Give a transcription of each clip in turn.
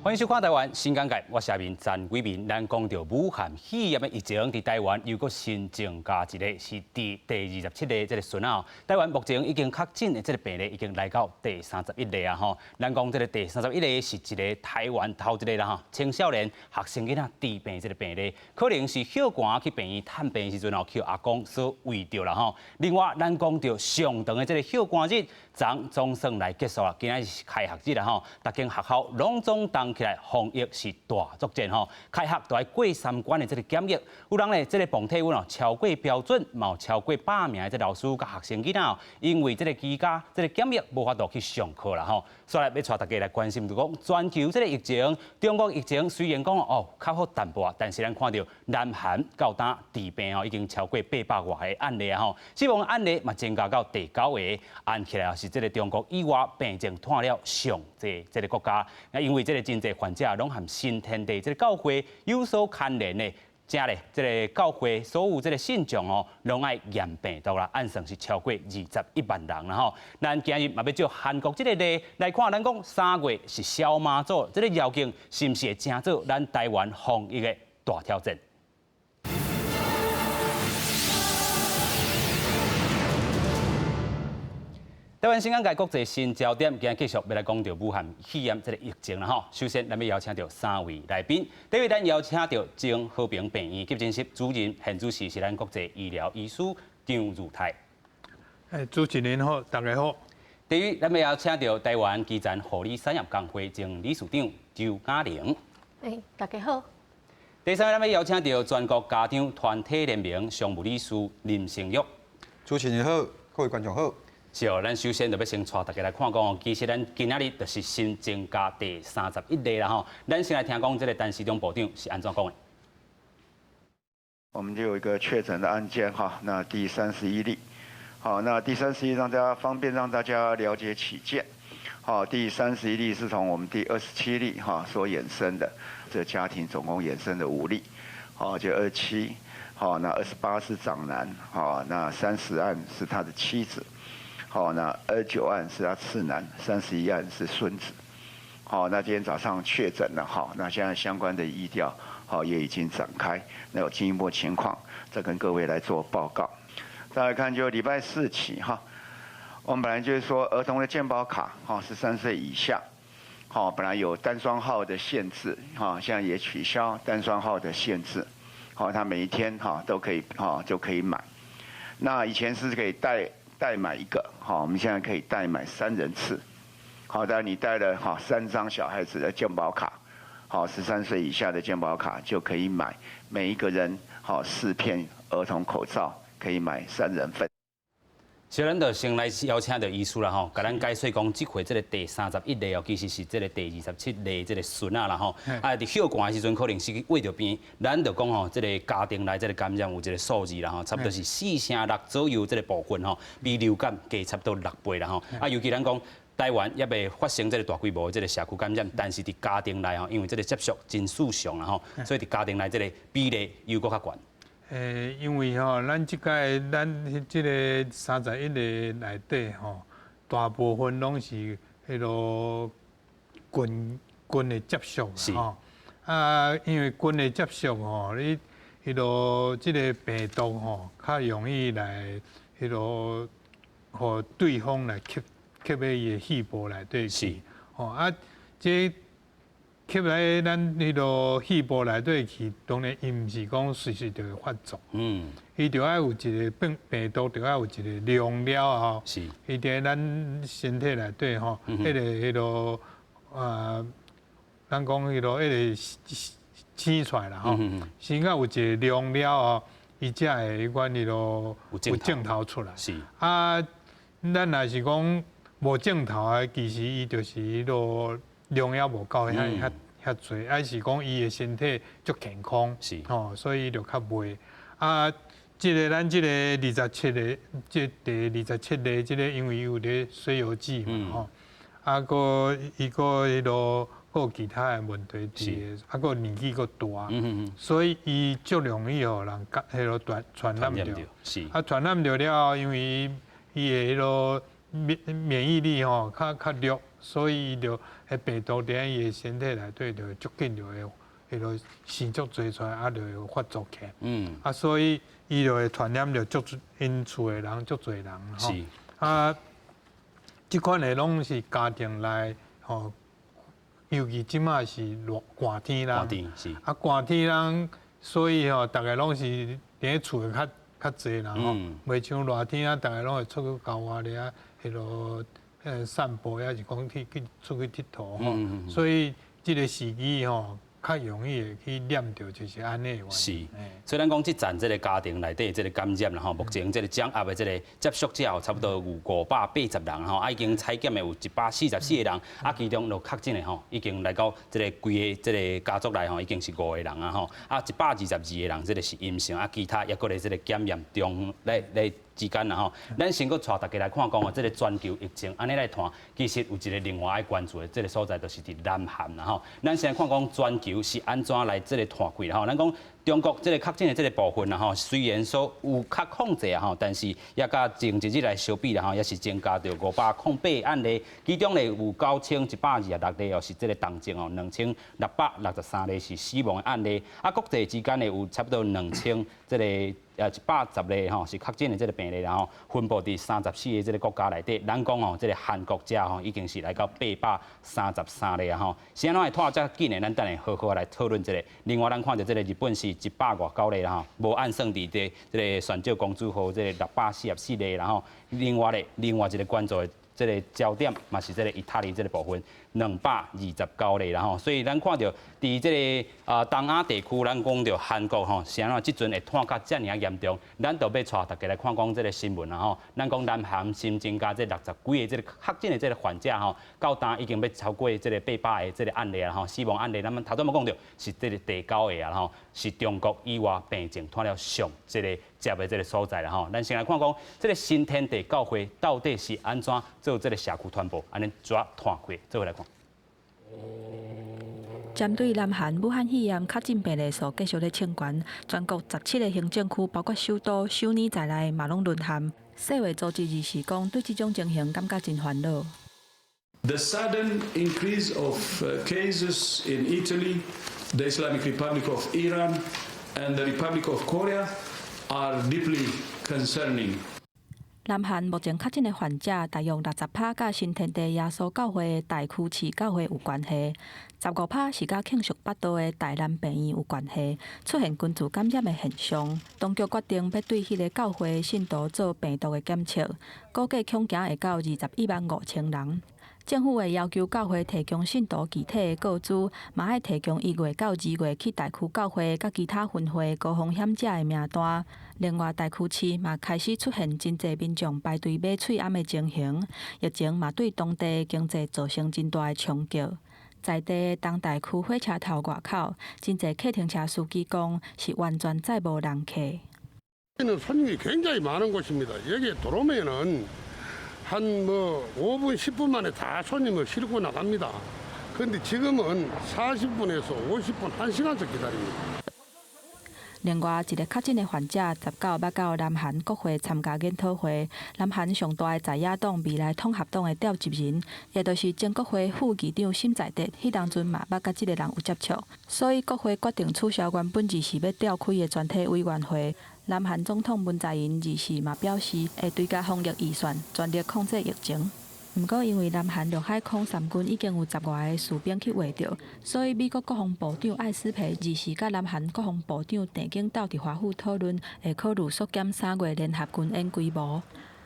歡迎收看台灣新講界，我是阿明陳偉民。咱講著武漢肺炎的疫情，佇台灣又閣新增加一例，是佇第27例這个孫仔。台灣目前已經確診的這个病例已經來到第31例啊！吼，咱講這个第三十一例是一个台灣頭一个啦吼，青少年學生囡仔致病這个病例，可能是歇寒去病院探病的時陣哦，予阿公所穢著啦吼。另外，咱講著上長的這个歇寒日，昨總算來結束啦，今仔日是開學日啦吼，逐間學校攏總動起來防疫是大作戰吼，開學都愛過三關的這个檢疫，有人咧這个磅體溫哦超過標準，嘛有超過100名的這老師佮學生囡仔哦，因為這个居家這个檢疫無法度去上課啦吼。所以欲帶大家來關心，就講全球這个疫情，中國疫情雖然講哦較好淡薄，但是咱看著南韓到今致病哦已經超過800外个案例啊吼，死亡案例嘛增加到第九个，按起來是這个中國以外病情拖了上濟這个國家，啊因為這个真濟患者攏和新天地這个教會有所牽連的，遮咧這个教會所有這个信眾哦，攏愛驗病毒啦，按算是超過21萬人啦吼。咱今日嘛欲就韓國這个例來看，咱講3月是小媽祖，這个繞境是毋是會成做咱台灣防疫的大挑戰？台灣新講界國際新焦點，今日繼續欲來講著武漢肺炎這个疫情啦吼。首先，咱欲邀請著三位來賓。第一位，咱邀請著前和平病院急診室主任，現主持是咱國際醫療醫師張如泰。主持人好，大家好。第二位，咱欲邀請著台灣基層護理產業工會前理事長周嘉玲。大家好。第三位，咱欲邀請著全國家長團體聯盟常務理事林成玉。主持人好，各位觀眾好。是哦，咱首先就欲先帶大家來看講哦，其實咱今仔日就是新增加第31例啦吼。咱先來聽講這个陳時中部長是按怎講的。我們就有一個確診的案件哈，那第31例，好，那第三十一讓大家方便讓大家了解起見，好，第31例是從我們第27例哈所衍生的，這家庭總共衍生的5例，好，就27，好，那28是長男，好，那30案是他的妻子。好，那29案是他次男，31案是孫子。好，那今天早上確診了，好，那現在相關的疫調，好也已經展開，那有進一步情況再跟各位來做報告。再來看就禮拜四起哈，我們本來就是說兒童的健保卡，哈，13歲以下，好，本來有單雙號的限制，哈，現在也取消單雙號的限制，好，他每一天哈都可以哈就可以買。那以前是可以代買一個，好，我們現在可以代買三人次，好，當然你帶了哈3張小孩子的健保卡，好，13歲以下的健保卡就可以買每一個人好4片兒童口罩，可以買三人份。是咱就先來邀請著醫師啦吼，共咱解說講，這回這个第31例哦，其實是這个第27例這个孫仔啦吼。啊，佇歇寒的時陣，可能是去穢著病，咱就講吼，這个家庭內這个感染有一个數字啦吼，差不多是4成6左右這个部分吼，比流感低差不多6倍啦吼。啊，尤其咱講台灣猶未發生這个大規模的這个社區感染，但是佇家庭內吼，因為這个接觸真疏鬆啦吼，所以佇家庭內這个比例又閣較懸。因為吼，咱這擺咱這个31例內底吼，大部分攏是彼囉近近的接觸吼。啊，因為近的接觸吼，你彼囉這个病毒吼，較容易來彼囉予對方來吸吸佇伊的肺部內底去。吼啊，這吸來咱彼囉肺部內底去，當然伊毋是講隨時就會發作。伊著愛有一个病毒，著愛有一个量了後，伊佇咱身體內底吼，彼个彼囉啊，咱講彼囉彼个生出來啦吼，生到有一个量了後，伊才會阮彼囉有症頭出來。啊，咱若是講無症頭的，其實伊就是彼囉量猶無夠遐遐遐濟，還是講伊的身體足健康，吼，所以就較袂。啊，這个咱這个二十七个，這第27例，這个因為有咧西遊記嘛，吼，啊，閣伊閣彼囉閣有其他的問題佇，啊，閣年紀閣大，所以伊足容易予人彼囉傳染著。啊，傳染著了後，因為伊的彼囉免疫力吼較較弱。所以伊就彼病毒佇伊的身體內底就足緊就會彼囉生足濟出來，啊就會發作起來。啊，所以伊就會傳染著足𪜶厝的人足濟人吼。啊，這款的攏是家庭內吼，尤其這馬是熱寒天啦。寒天是。啊，寒天人，所以吼，逐个攏是佇咧厝內較較濟啦吼，袂像熱天啊，逐个攏會出去郊外咧，彼囉散步，抑是講去出去𨑨迌吼。所以這个時機吼，較容易會去染著，就是按呢的原因。是，所以咱講這陣這个家庭內底這个感染啦吼，目前這个掌握的這个接觸者差不多有580人吼，啊已經採檢的有144個人，啊其中就確診的吼，已經來到這个規个這个家族內吼，已經是五個人啊吼，啊122個人這个是陰性，啊其他抑閣咧這个檢驗中咧咧之間啦吼。咱先閣帶大家來看講哦，這个全球疫情按呢來看，其實有一个另外愛關注的這个所在，就是佇南韓啦吼。咱先來看講全球是按怎來這个湠開啦吼。咱講中國這个確診的這个部分啦吼，雖然說有較控制啊吼，但是也佮前一日來相比啦吼，也是增加著508案例，其中咧有9126例哦是這个重症哦，2663例是死亡的案例。啊，國際之間咧有差不多兩千這个110例吼是確診的這个病例，然後分布佇34個這个國家內底。咱講吼，這个韓國遮吼已經是來到833例啊吼。是按怎會湠遮緊的？咱等下好好來討論一下。另外，咱看著這个日本是100外九例啦吼，無按算佇這個璇石公主號這个644例啦吼。另外咧，另外一个關注的這个焦點嘛是這个意大利這个部分，229例啦吼。所以咱看著佇這个東亞地區，咱講著韓國吼，是按怎這陣會湠甲遮爾仔嚴重？咱就欲帶大家來看講這个新聞啦吼。咱講南韓新增加這60幾個這个確診的這个患者吼，到今已經欲超過這个800個這个案例啦吼，死亡案例，咱們頭拄仔講著是這个第九个啊吼，是中國以外病情湠了上這个捷的這个所在啦吼。咱先來看講這个新天地教會到底是按怎做這个社區傳播，按呢怎湠開，做伙來看。針對南韓武漢肺炎確診病例數繼續咧衝懸，全國17個行政區，包括首都首爾在內，嘛攏淪陷。世衛組織二四講，對這種情形感覺真煩惱。 The sudden increase of cases in Italy, the Islamic Republic of Iran, and the Republic of Korea are deeply concerning. 南韓目前確診的患者大約60趴佮新天地耶穌教會的大區市教會有關係，15趴是佮慶尚北道的大南病院有關係，出現群聚感染的現象。當局決定欲對彼个教會信徒做病毒的檢測，估計恐驚會到215,000人。政府會要求教會提供信徒具體的個資，嘛愛提供1月到2月去大區教會佮其他分會高風險者的名單。另外，大區市嘛開始出現真濟民眾排隊買喙罨的情形，疫情嘛對當地經濟造成真大的衝擊。在地的東大區火車頭外口，真濟客停車司機講是完全載無人客。 손님이 굉장히 많은 곳입니다. 여기에 들어오면은 한 뭐 5분, 10분 만에 다 손님을 싣고 나갑니다. 그런데 지금은 40분에서 50분, 1시간씩 기다립니다. 另外一个確診的患者，19捌到南韓國會參加研討會。南韓上大的在野黨未來統合黨的召集人，也就是前國會副議長沈在哲，彼當陣嘛捌佮這个人有接觸，所以國會決定取消原本二四欲召開的全體委員會。南韓總統文在寅二四嘛表示，會追加防疫預算，全力控制疫情。毋過，因為南韓陸海空三軍已經有10外个士兵去畫著，所以美國國防部長艾斯培二四佮南韓國防部長鄭景斗佇華府討論，會考慮縮減3月聯合軍演規模。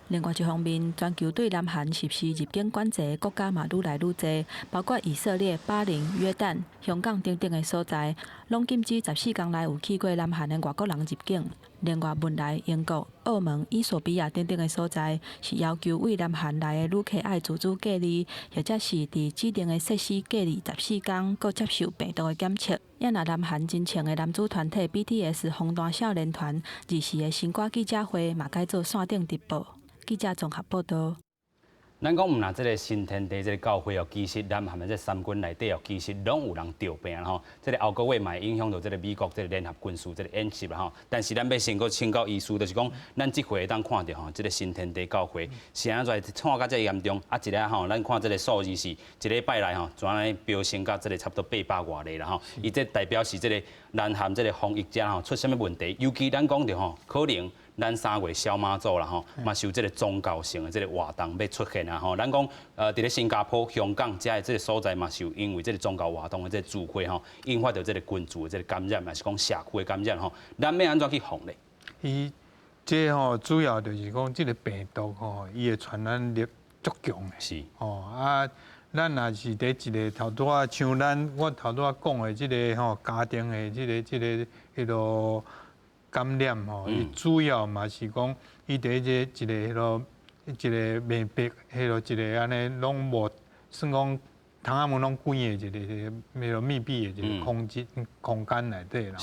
另外一方面，全球對南韓實施入境管制的國家嘛愈來愈濟，包括以色列、巴林、約旦、香港等等的所在，攏禁止14天內有去過南韓的外國人入境。另外，汶萊、英國、澳門、衣索比亞等等的所在，是要求對南韓來的旅客愛自主隔離，或者是佇指定的設施隔離14天，閣接受病毒的檢測。也若南韓真紅的男子團體 BTS 防彈少年團二四的新歌記者會嘛改做線頂直播。記者綜合報道。咱講毋若這个新天地這个教會哦，其實南韓的這三軍內底哦，其實攏有人著病吼。這个後個月嘛會影響著這个美國這个聯合軍事這个演習啦吼。但是咱欲先閣請教醫師，就是講咱這回會當看著吼，這个新天地教會是按怎傳甲遮嚴重？啊，一个吼，咱看這个數字是一禮拜內吼，怎按呢飆升到這个差不多800外例啦吼。伊這代表是這个南韓這个防疫者吼出啥物問題？尤其咱講著吼，可能咱3月小媽祖啦吼，嘛是有這个宗教性的這个活動欲出現啊吼。咱講佇咧新加坡、香港遮的這个所在嘛，是有因為這个宗教活動的這个聚會吼，引發著這个群聚的這个感染，抑是講社區的感染吼。咱欲按怎去防咧？伊這吼主要就是講這个病毒吼，伊的傳染力足強的。吼啊，咱若是佇一个頭拄仔像咱我頭拄仔講的這个吼家庭的這個彼囉感染吼，伊主要嘛是講伊佇這一个彼囉一个密閉，彼囉一个按呢攏無算講窗仔門攏關的一个彼囉密閉的一个空間內底啦。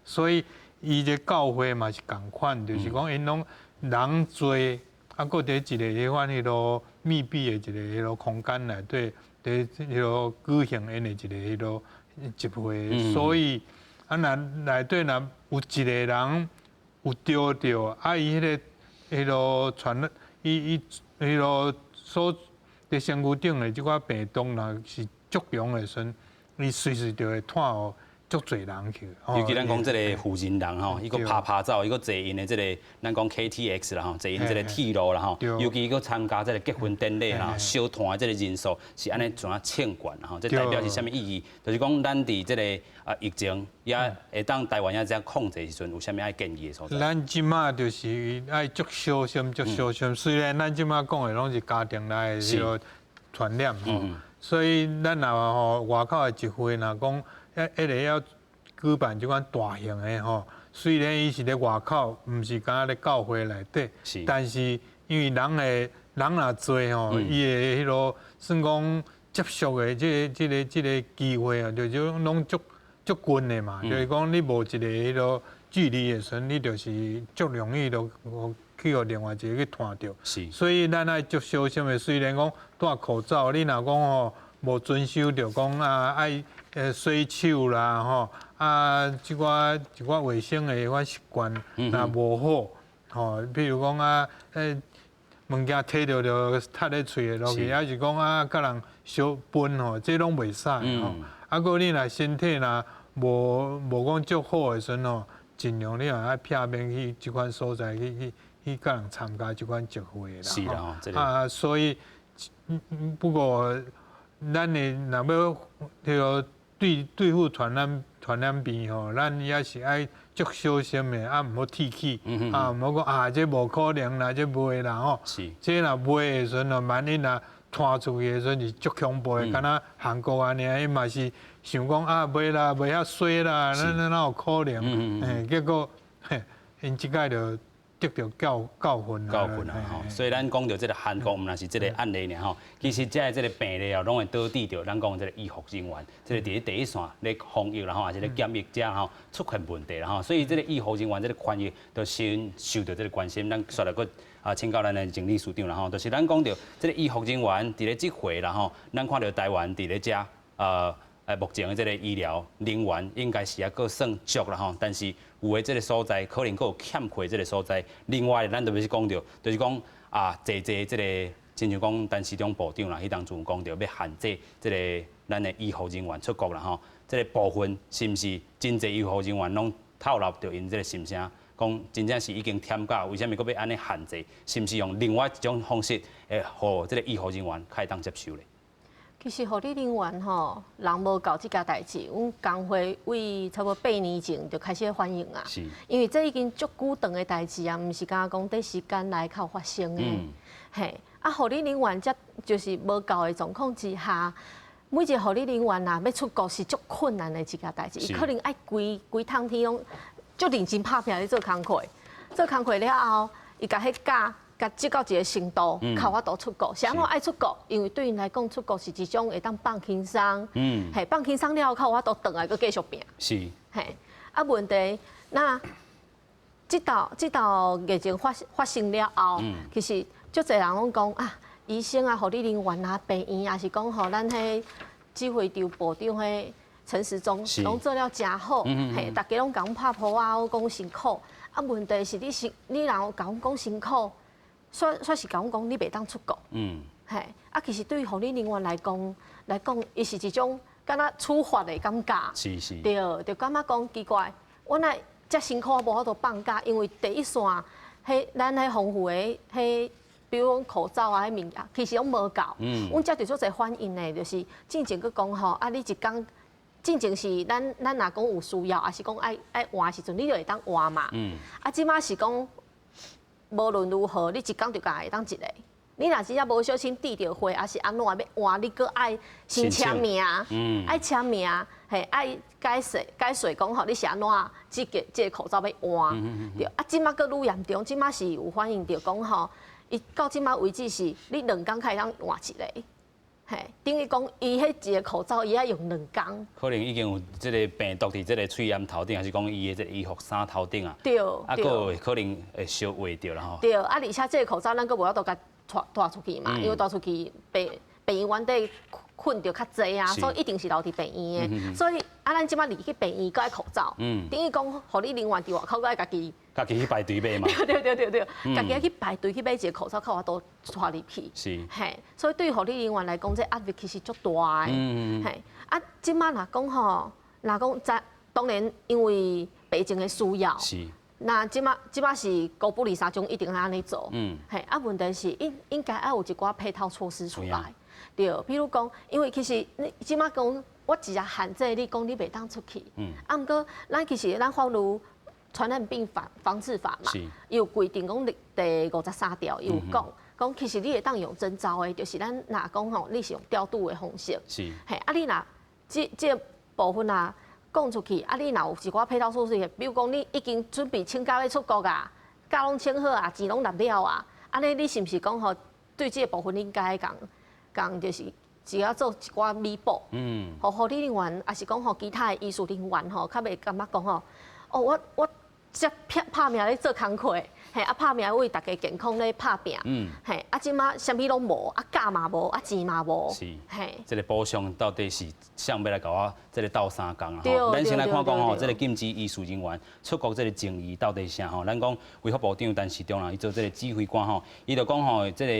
所以伊這教會嘛是仝款，就是講𪜶攏人濟，啊，閣佇一个彼款彼囉密閉的一个彼囉空間內底，佇彼囉舉行𪜶的一個彼囉集會，所以啊，若內底若有一個人有著著，啊，伊彼个彼囉傳伊伊彼囉所佇身軀頂的這寡病毒若是足強的時陣，伊隨時就會傳予足濟人去。尤其咱講這个婦人人吼，伊閣拍拍走，伊閣坐𪜶的這个，咱講 KTX 啦吼，坐𪜶這个鐵路啦吼，尤其伊閣參加這个結婚典禮啦，小團的這个人數是按呢怎啊衝懸啦吼，這代表是啥物意義？就是講咱佇這个啊疫情也會當台灣也這樣控制時陣，有啥物愛建議的所在？咱這馬就是愛足小心，足小心。雖然咱這馬講的攏是家庭內的這个傳染吼，所以咱若吼外口的集會若講，彼個要舉辦這款大型的吼，雖然伊是咧外口，毋是敢若咧教會內底，但是因為人的人若濟吼，伊的彼囉算講接觸的這個機會啊，就攏足足近的嘛，就是講你無一個彼囉距離的時陣，你就是足容易就去予另外一個去傳著。所以咱愛足小心的，雖然講戴口罩，你若講吼無遵守著講啊愛洗手啦吼，啊，這寡一寡衛生的彼款習慣若無好，吼，比如講啊，物件提著就踢咧喙的落去，抑是講啊，佮人相分吼，這攏袂使吼。啊，閣你若身體若無講足好的時陣吼，盡量你也愛避免去這款所在去佮人參加這款集會啦。是啦，啊，所以不過咱的若欲彼個對付傳染病吼，咱也是愛足小心的，啊，毋好鐵齒，啊，毋好講啊，這無可能啦，這袂啦吼。這若袂的時陣，萬一若傳出去的時陣是足恐怖的，敢若韓國按呢，伊嘛是想講啊，袂啦，袂遐衰啦，咱哪有可能？結果，𪜶這擺就得著教訓。教訓啊吼，所以咱講著這个韓國，毋若是這个案例爾吼，其實這個這个病例哦，攏會導致著咱講這个醫護人員，這个佇咧第一線咧防疫啦吼，抑是咧檢疫者吼出現問題啦吼，所以這个醫護人員這个權益都先受著這个關心。咱煞來閣啊請教咱的鄭理事長啦吼，就是咱講著這个醫護人員佇咧這回啦吼，咱看著台灣佇咧遮目前的這个醫療人員應該是抑閣算足啦吼，但是有的這个所在可能閣有欠缺這个所在。另外，咱特別是講著，就是講啊，濟濟這个，親像講陳時中部長啦，彼當陣有講著欲限制這个咱的醫護人員出國啦吼，這个部分是毋是真濟醫護人員攏透露著𪜶這个心聲，講真正是已經忝到，為啥物閣欲按呢限制？是毋是用另外一種方式，會予這个醫護人員較會當接受咧？其實護理人員吼，人無夠這件代誌，阮工會為差不多8年前就開始反映啊。因為這已經足久長的代誌啊，毋是敢若講短時間內較有發生的。嘿，啊，護理人員這就是無夠的狀況之下，每一個護理人員啊，欲出國是足困難的一件代誌，伊可能愛規規冬天攏足認真拍拚咧做工課，做工課了後，伊共彼假共積到一个程度，較有法度出國。是按怎愛出國？因為對𪜶來講，出國是一種會當放輕鬆。嘿，放輕鬆了後，較有法度轉來閣繼續拚。嘿，啊，問題那這道這道疫情發生了後，其實足濟人攏講啊，醫生啊、護理人員啊、病院，抑是講吼，咱彼指揮長部長彼陳時中，攏做了誠好，嘿，逐家攏共阮拍噗仔，講辛苦。啊，問題是你是你若共阮講辛苦，煞煞是共阮講你袂當出國。嘿，啊，其實對於護理人員來講，伊是一種敢若處罰的感覺。對，就感覺講奇怪，我若遮辛苦，無法度放假，因為第一線，彼咱彼防護的彼，比如講口罩啊，彼物件，其實攏無夠。阮接著足濟反應的，就是進前閣講吼，啊，你一工進前是咱若講有需要，抑是講愛換的時陣，你就會當換嘛。啊，這馬是講無論如何，你一工就共會當一個。你若真正無小心滴著血，抑是按怎欲換，你閣愛先簽名，愛簽名，嘿，愛解釋解釋講吼，你是按怎這個口罩欲換，對。啊，這馬閣愈嚴重，這馬是有反映著講吼，伊到這馬為止是你兩工才會當換一個，嘿，等於講伊彼一個口罩伊愛用兩工。可能已經有這個病毒佇這個喙罨頭頂，抑是講伊的這個衣服衫頭頂啊。啊，閣會可能會相搲著啦吼。對，啊，而且這個口罩咱閣無法度共帶出去嘛，因為帶出去病院內底菌著較濟啊，所以一定是留佇病院的。所以啊，咱這馬入去病院閣愛口罩，等於講護理人員佇外口閣愛家己家己去排隊買嘛。對對對對對，家己愛去排隊去買一個口罩，較有法度帶入去。嘿，所以對護理人員來講，這壓力其實足大的。嘿，啊，這馬若講吼，若講在當然因為病情的需要。那這馬是高不離三種，一定愛按呢做。嘿，啊，問題是應該愛有一寡配套措施出來。對，比如講，因為其實你這馬講，我一個限制你講你袂當出去。啊，毋過咱其實咱法律傳染病防治法嘛，伊有規定講第53條，伊有講講其實你會當用徵召的，就是咱若講吼，你是用調度的方式。嘿，啊，你若這部分啊，講出去，啊！你若有一寡配套措施，比如講你已經準備請假欲出國啊，假攏請好啊，錢攏納了啊，按呢你是毋是講吼，對這個部分應該共共就是只要做一寡彌補，予護理人員，抑是講予其他的醫術人員吼，較袂感覺講吼，哦，我遮拍拼咧做工課，嘿，啊拍拼為大家健康咧拍拼，嘿，啊這馬啥物攏無，啊假嘛無，啊錢嘛無，嘿，這個補償到底是誰欲來共我這個鬥相共啊？吼，咱先來看講吼，這個禁止醫事人員出國這個爭議到底是啥吼？咱講衛福部長陳時中啦，伊做這個指揮官吼，伊就講吼，這個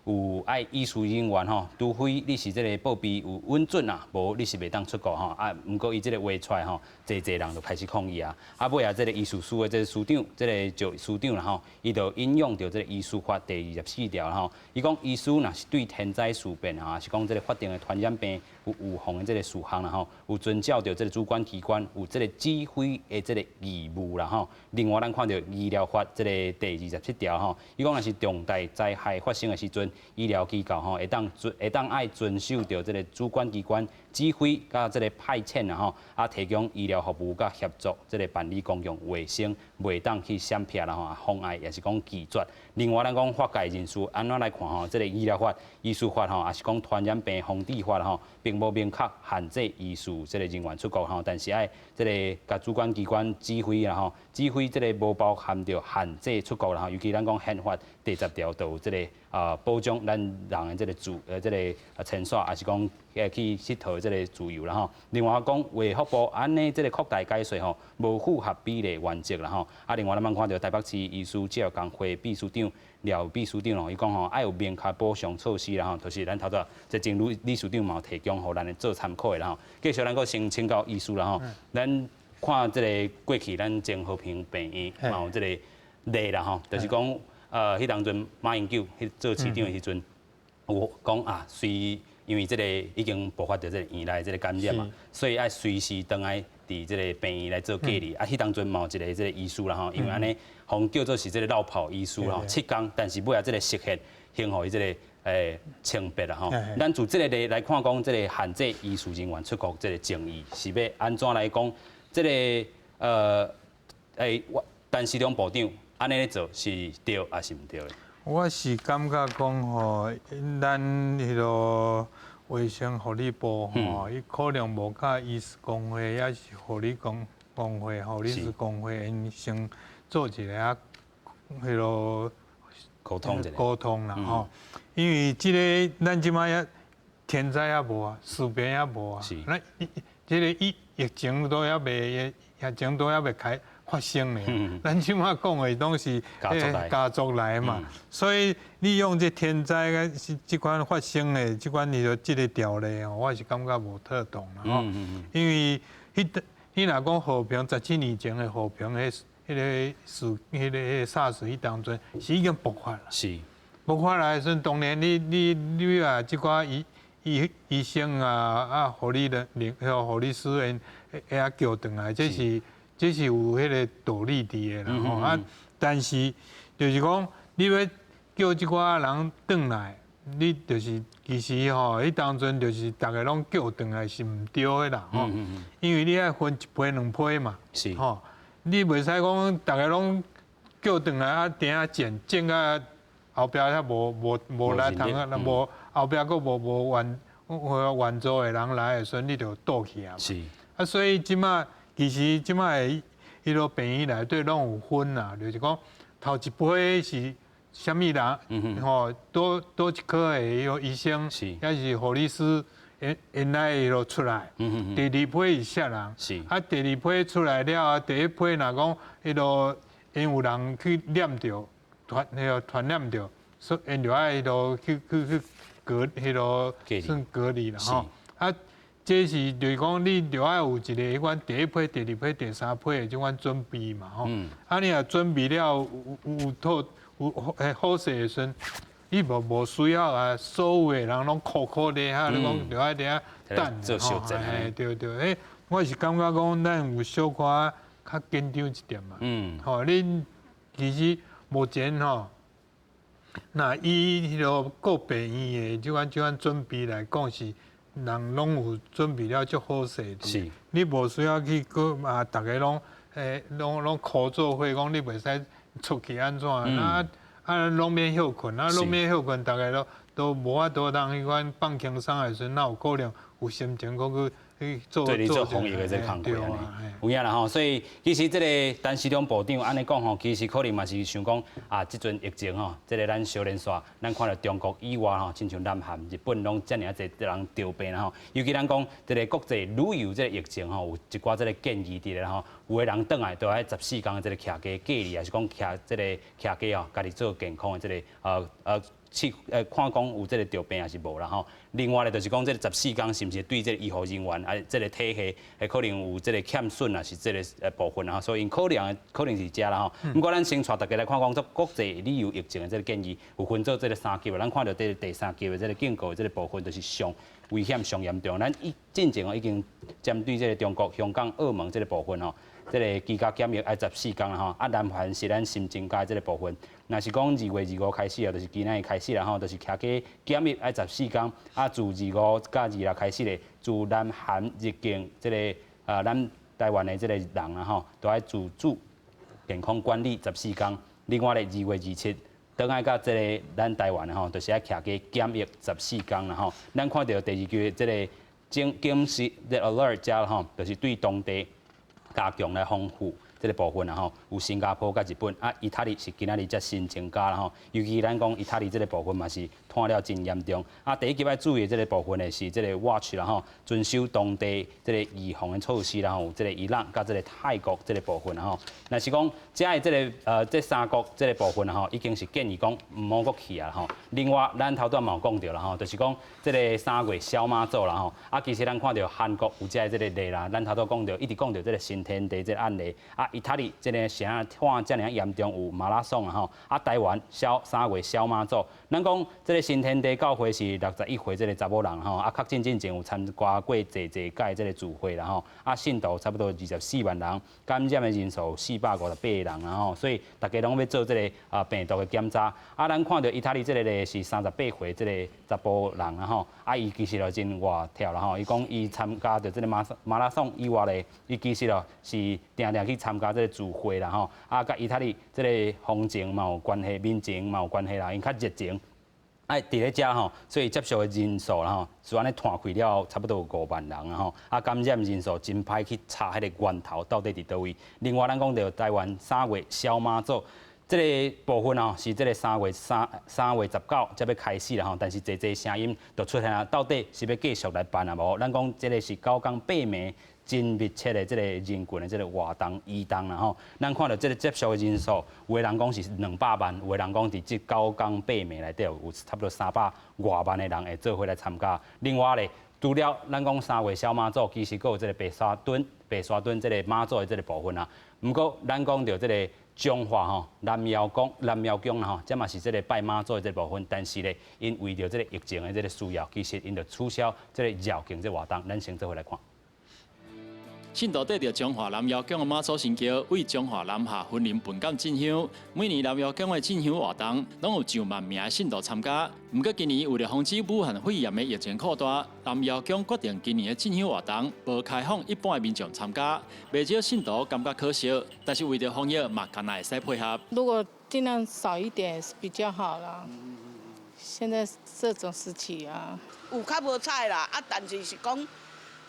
有愛醫事人員吼，除非你是這個報備有允准啊，無你是袂當出國吼。啊，毋過伊這個話出來吼，濟濟人就開始抗議啊。啊，尾啊，這個醫事司的這個司長，這個趙司長啦吼，伊就引用著這個醫師法第24條吼，伊講醫師若是對天災事變啊，是講這個法定的傳染病有預防的這個事項啦吼，有遵照著這個主管機關有這個指揮的這個義務啦吼。另外，咱看著醫療法這個第27條吼，伊講若是重大災害發生的時陣，醫療機構吼會當愛遵守著這個主管機關指揮佮這個派遣啦吼，啊提供醫療服務佮協助這個辦理公共衛生，袂當去閃避啦吼，妨礙抑是講拒絕。另外，咱講法界人士按怎來看吼，這個醫療法、醫師法吼，抑是講傳染病防治法吼，並無明確限制醫事這個人員出國吼，但是愛這個共主管機關指揮啦吼，指揮這個無包含著限制出國啦吼，尤其咱講憲法第10條就有這個啊保障咱人的這個自這個遷徙，抑是講去𨑨迌這個自由啦吼。另外講衛福部按呢這個擴大解說吼，無符合比例原則啦吼。啊，另外咱嘛看著台北市醫師職業工會秘書長廖秘書長吼，伊講吼愛有明確補償措施啦吼，就是咱頭拄這前呂理事長嘛有提供予咱來做參考的啦吼。繼續咱閣先請教醫師啦吼，咱看這個過去咱前和平病院嘛有這個例啦吼，就是講彼當陣馬英九彼做市長的時陣，有講啊，隨因為這個已經爆發著這個院內這個感染嘛，所以愛隨時轉來佇這個病院來做隔離。啊，彼當陣嘛有一個這個醫師啦吼，因為按呢，予叫做是這個落跑醫師吼，7工，但是尾仔這個失血，先予伊這個清白啦吼。咱就這個例來看講，這個限制醫事人員出國這個爭議是欲按怎來講？這個我陳時中部長按呢咧做是對抑是毋對的？我是感覺講吼，咱彼個衛生福利部吼，伊可能無佮醫師公會，抑是護理工會、護理師公會，𪜶先做一個啊，彼個溝通溝通啦吼。因為這个咱這擺猶天災猶無啊，事變猶無啊，咱這个疫情都猶未，疫情都猶未開發生呢。咱這擺講的攏是家族來嘛，所以你用這天災的這款發生的這款你這个條例哦，我是感覺無妥當啦吼。因為彼你若講和平17年前的和平，彼个事，彼个 SARS 彼當陣是已經爆發啦。爆發來的時陣，當然你啊，這寡醫生啊啊，護理人員、護理師𪜶會曉叫轉來，這是有彼个道理佇的啦吼啊。但是就是講，你欲叫這寡人轉來，你就是其實吼，彼當陣就是逐个攏叫轉來是毋對的啦吼。因為你愛分一批兩批嘛，吼，你袂使講逐个攏叫轉來啊，佇遐戰戰甲後壁遐無來通啊，無後壁閣無援助的人來的時陣，你就倒去啊。啊，所以這擺其實這擺的彼个病院內底攏有分啦，就是講頭一批是啥物人，吼，佗一科的彼个醫生，抑是護理師，𪜶來彼落出來。第二批是啥人？啊，第二批出來了後，第一批若講彼落𪜶有人去染著，傳染著，所以𪜶就愛彼落去隔彼落算隔離啦吼。啊，這是就是講你著愛有一個彼款第一批、第二批、第三批的這款準備嘛吼。啊，你若準備了有妥有好勢的時陣，你無需要啊，所有的人攏苦苦咧遐，你講著愛佇遐等吼。嘿，對對，我是感覺講咱有小可較緊張一點嘛。吼，恁其實目前吼，若以彼个各病院的這款準備來講，是人攏有準備了足好勢。你無需要去閣啊，逐个攏苦做伙，講你袂使出去按怎，啊攏免歇睏，啊攏免歇睏，逐个都無法度通彼款放輕鬆的時陣，哪有可能有心情閣去做對你做防疫的這个工作按呢？有影啦吼，所以其實這个陳時中部長按呢講吼，其實可能嘛是想講啊，這陣疫情吼，這个咱小連紲，咱看著中國以外吼，親像南韓、日本攏遮爾濟人著病啦吼。尤其咱講這个國際旅遊這个疫情吼，有一寡這个建議佇咧吼，有的人轉來都愛14天的這个徛家隔離，抑是講徛這个徛家哦，家己做健康的這个試看講有這个著病抑是無啦吼。另外咧，就是講這个十四天是毋是對這个醫護人員啊，這个體系會可能有這个欠損啊，是這个部分啊，所以𪜶可能是這啦吼。毋過咱先帶大家來看講，這國際旅遊疫情的這个建議有分做這个三級的，咱看著這个第三級的這个警告的這个部分，就是上危險、上嚴重。咱以進前哦已經針對這个中國、香港、澳門這个部分吼，這个居家檢疫愛十四天啦吼，啊南韓是咱新增加這个部分。若是講2月25開始啊，就是今仔日開始啦吼，就是徛家檢疫愛十四天，啊自25佮26開始咧，自南韓入境這个啊咱台灣的這个人啊吼，都愛自主健康管理十四天。另外咧，2月27，轉來到這个咱台灣的吼，就是愛徛家檢疫十四天啦吼。咱看著第二級這个警示的 alert 遮吼，就是對當地加強來防護。這个部分啦吼，有新加坡佮日本啊，意大利是今仔日才新增加啦吼。尤其咱講意大利這个部分嘛是拖了真嚴重。啊，第一級愛注意的這个部分呢是這个 watch 啦吼，遵守當地這个預防的措施啦吼，有這个伊朗佮這个泰國這个部分啦吼。若是講遮的這个這三國這个部分啦吼，已經是建議講毋好閣去啊吼。另外，咱頭拄仔嘛有講著啦吼，就是講這个3月小媽祖啦吼。啊，其實咱看著韓國有遮的這个例啦，咱頭拄講著一直講著這个新天地這个案例啊。意大利這个啥拖遮爾嚴重，有馬拉松啊吼，啊台灣小三月小媽祖，咱講這个新天地教會是61歲這个查某人吼，啊確診進前有參加過濟濟屆這个聚會啦吼，啊信徒差不多24萬人，感染的人數458人啦吼，所以大家攏欲做這个啊病毒的檢查，啊咱看著意大利這个例是38歲這个查埔人啦吼，啊伊其實就真活跳啦吼，伊講伊參加著這个馬拉松以外咧，伊其實哦是定定去參加這个聚會啦吼，啊，佮意大利這个風情嘛有關係，民情嘛有關係啦，𪜶較熱情，啊，佇咧遮吼，所以接觸的人數啦吼，是按呢拖開了差不多有5萬人啊吼，啊，感染人數真歹去查彼个源頭到底佇佗位。另外，咱講著台灣三月小媽祖。這个部分哦，是這个3月19才欲開始啦吼，但是濟濟聲音就出現啊，到底是欲繼續來辦啊無？咱講這个是九工八暝真密切的這个人群的這个活動移動啦吼。咱看著這个接觸的人數，有的人講是200萬，有的人講佇這九工八暝內底有差不多300外萬的人會做伙來參加。另外咧，除了咱講三月小媽祖，其實閣有這个白沙屯這个媽祖的這个部分啊。毋過咱講著這个彰化吼，南瑤宮啦吼，這嘛是這个拜媽祖的這个部分，但是咧，𪜶為著這个疫情的這个需要，其實𪜶就取消這个繞境這个活動。咱先做伙來看。信徒綴著彰化南瑤宮的媽祖神轎，為彰化南下雲林笨港進香。每年南瑤宮的進香活動，攏有上萬名的信徒參加。毋過今年為著防止武漢肺炎的疫情擴大，南瑤宮決定今年的進香活動無開放一般的民眾參加。袂少信徒感覺可惜，但是為著防疫嘛，敢若會使配合。如果盡量少一點是比較好啦。現在這種時期啊，有較無彩啦，啊，但是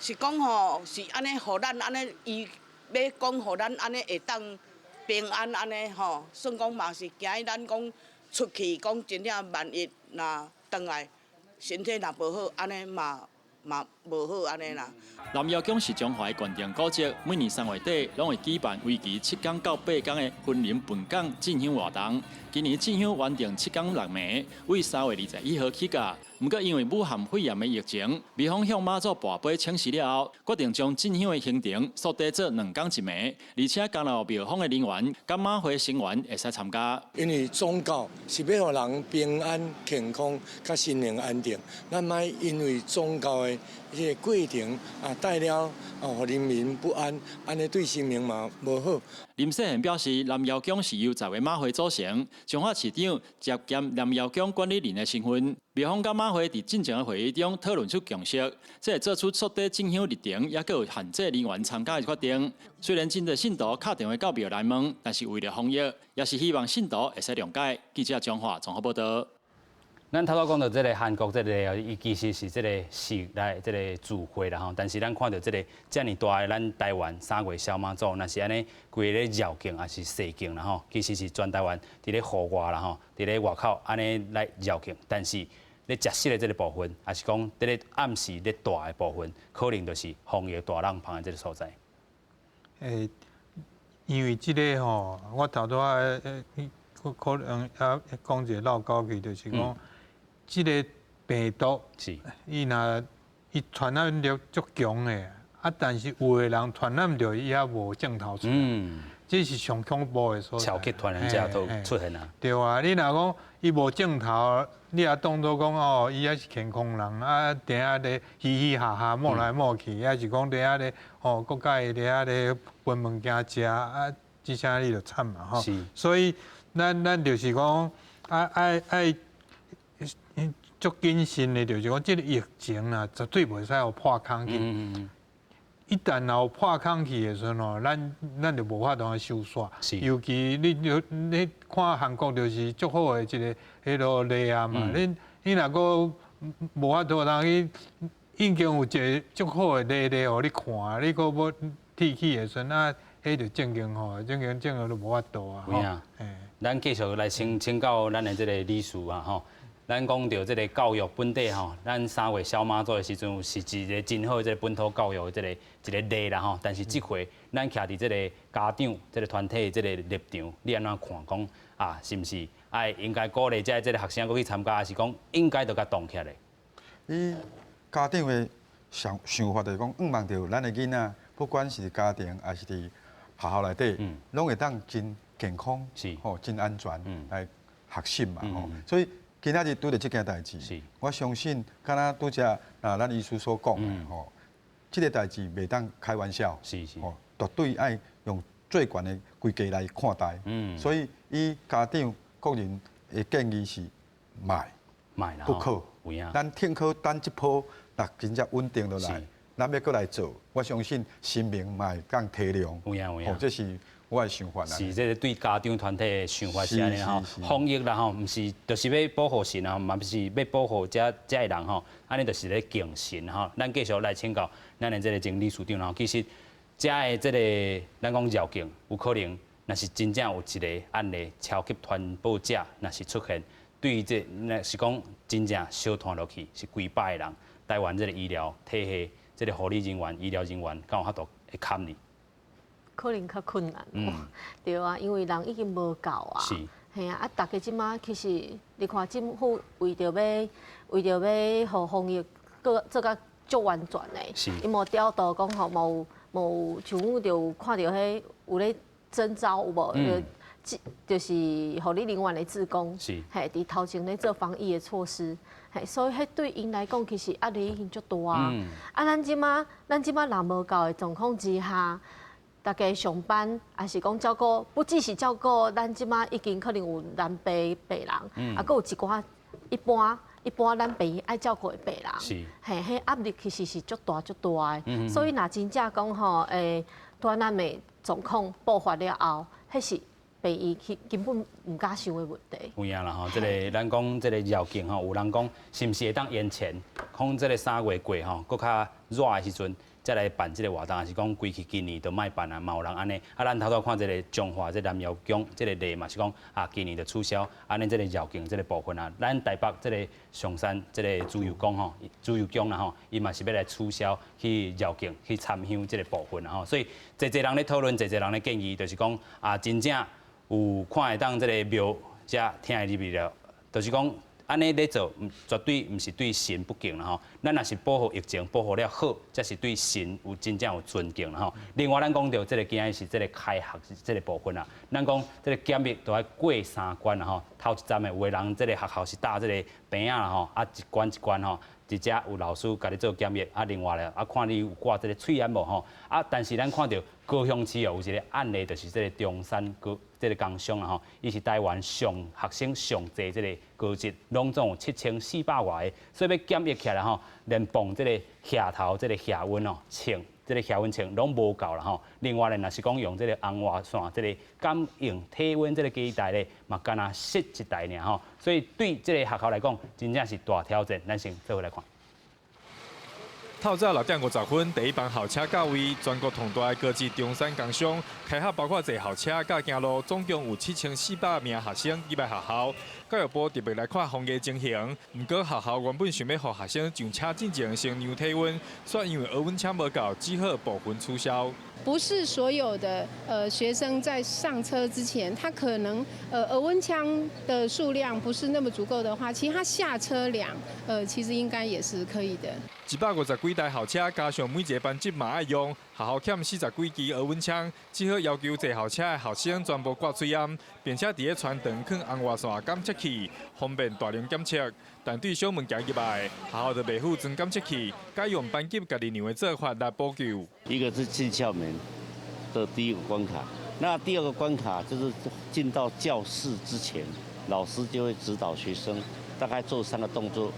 是講吼，是按呢，予咱按呢，伊欲講予咱按呢會當平安按呢吼，算講嘛是驚咱講出去講真正萬一若轉來身體若無好，按呢嘛無好按呢啦。南瑤宮是彰化的縣定古蹟，每年3月底攏會舉辦為期7工到8工的雲林笨港進香活動。今年進香原定7工6暝，為3月21號起駕。毋過因為武漢肺炎的疫情，廟方向媽祖跋杯請示了後，決定將進香的行程縮短做2工1暝，而且加入廟方的人員、佮媽會成員會使參加。因為宗教是欲予人平安、健康、佮心靈安定，咱莫因為宗教的這个過程啊，帶了啊，予人民不安，按呢對神明嘛無好。林世賢表示，南瑤宮是由10個媽會組成，彰化市長接兼南瑤宮管理人的身份，廟方佮媽會佇進前的會議中討論出共識，這會做出縮短進香日程，抑閣有限制人員參加的決定。雖然真濟信徒敲電話到廟來問，但是為著防疫，也是希望信徒會使諒解。記者彰化綜合報導。咱頭拄講著這个韓國這个，伊其實是這个室內這个聚會啦吼，但是咱看著這个遮爾大的咱台灣三月小媽祖，若是按呢規个咧繞境抑是細境啦吼，其實是全台灣佇咧戶外啦吼，佇咧外口按呢來繞境，但是咧食食的這个部分，抑是講佇咧暗時咧蹛的部分，可能就是防疫大櫳棚的這个所在。欸，因為這个吼，我頭拄仔可能啊講一个落狗去，就是講。這个病毒，伊若伊傳染力足強的，啊，但是有的人傳染著伊猶無症頭出來，這是上恐怖的所在。超級傳染者都出現啊。對啊，你若講伊無症頭，你也當做講哦，伊猶是健康人啊，佇遐咧嘻嘻哈哈，摸來摸去，抑是講佇遐咧哦，閣佮伊佇遐咧分物件食啊，這下你就慘嘛吼。所以咱就是講啊愛。足謹慎的，就是講這个疫情啊，絕對袂使予破空去。一旦若有破空去的時陣吼，咱就無法度來收煞。尤其你看韓國就是足好的一个彼囉例啊嘛。你若閣無法度通去，已經有一个足好的例予你看，你閣欲鐵去的時陣啊，彼就正經吼，正經就無法度啊。有影。咱繼續來請教咱的這个理事啊吼。咱講著這个教育本底吼，咱三月小媽祖的時陣是一个真好的這个本土教育的這个一个例啦吼。但是這回咱徛佇這个家長這个團體的這個立場，你按怎看？講啊，是毋是愛應該鼓勵這個學生閣去參加，抑是講應該著共凍起來？以家長的想法就是講，向望著咱的囡仔，不管是家庭抑是佇學校內底，攏會當真健康，吼，真安全來學習嘛吼。所以今仔日拄著這件代誌，我相信，敢若拄才啊，咱醫師所講的吼，這个代誌袂當開玩笑，吼，絕對愛用最懸的規格來看待。所以以家長個人的建議是莫不可。咱停課等這波若真正穩定落來，咱欲閣來做，我相信神明嘛會當體諒。有影有影，這是我的想法啦。是這个對家長團體的想法是按呢吼，防疫啦吼，毋是就是欲保護神啊，嘛毋是欲保護遮遮的人吼，按呢就是咧敬神吼。咱繼續來請教咱的這个曾理事長吼，其實遮的這个咱講繞境有可能若是真正有一个案例超級傳播者，若是出現，對這若是講真正相傳落去，是幾百个人，台灣這個醫療體系，這個護理人員、醫療人員，敢有法度會堪呢？可能較困難。對啊，因為人已經無夠啊。嘿啊，啊，逐家這馬其實你看政府為著欲予防疫閣做甲足完全的，伊無調度講吼，無像阮就有看著彼有咧徵召有無？就是護理人員的志工，嘿，佇頭前咧做防疫的措施，嘿，所以彼對𪜶來講，其實壓力已經足大啊。啊，咱這馬人無夠的狀況之下，逐家上班，抑是講照顧，不只是照顧，咱這馬已經可能有南病病人，啊，閣有一寡一般咱病院愛照顧的病人，嘿，彼壓力其實是足大足大的。所以若真正講吼，傳染的狀況爆發了後，彼是病院去根本毋敢想的問題。有影啦吼，這个咱講這个繞境吼，有人講是毋是會當延前，講這个3月過吼，閣較熱的時陣，才來辦這个活動，抑是講規氣今年都莫辦啊，嘛有人按呢。啊，咱頭拄看這个彰化這南瑤宮這个例嘛，是講啊，今年就取消，按呢這个繞境這个部分啊，咱台北這个松山這个自由宮吼，自由宮啦吼，伊嘛是欲來取消去繞境去參香這个部分啦吼，所以濟濟人咧討論，濟濟人咧建議，就是講啊，真正有看會當這个廟才聽會入去了，就是講。按呢咧做，絕對毋是對神不敬啦吼。咱若是保護疫情保護了好，才是對神有真正有尊敬啦吼。另外，咱講著這个今仔日是這个開學這个部分啦。咱講這个檢疫都愛過三關啦吼。頭一站的有的人這个學校是搭這个棚仔啦吼，啊一關一關吼，佇遮有老師共你做檢疫，啊另外咧啊看你有掛這个喙罨無吼。啊，但是咱看著高雄市哦有一个案例，就是這个中山高。這个工商啦吼，伊是台灣上學生上濟這个高職，攏總有7400外个，所以欲檢疫起來吼，連磅這个額頭這个額溫哦，稱這个額溫稱攏無夠啦吼。另外咧，若是講用這个紅外線這个感應體溫這个機台咧，嘛干焦蝕一台爾吼。所以對這个學校來講，真正是大挑戰。咱先做伙來看。透早6點50分，第一班校車到位，全國上大的高職中山工商開學，包括坐校車佮行路，總共有7400名學生入來學校。教育部特別來看防疫情形，毋過學校原本想欲予學生上車進前先量體溫，卻因為額溫槍無夠，只好部分取消。不是所有的學生在上車之前，他可能額溫槍的數量不是那麼足夠的話，其實他下車量其實應該也是可以的。150幾台校車，加上每一个班級嘛愛用，學校欠40幾支額溫槍，只好要求坐校車的學生全部掛喙罨，並且佇咧全程囥紅外線監測器，方便大量檢測。但對小物件入來，學校就袂赴裝檢測器，改用班級家己量的做法來補救。一個是進校門的第一個關卡，那第二個關卡就是進到教室之前，老師就會指導學生大概做三個動作，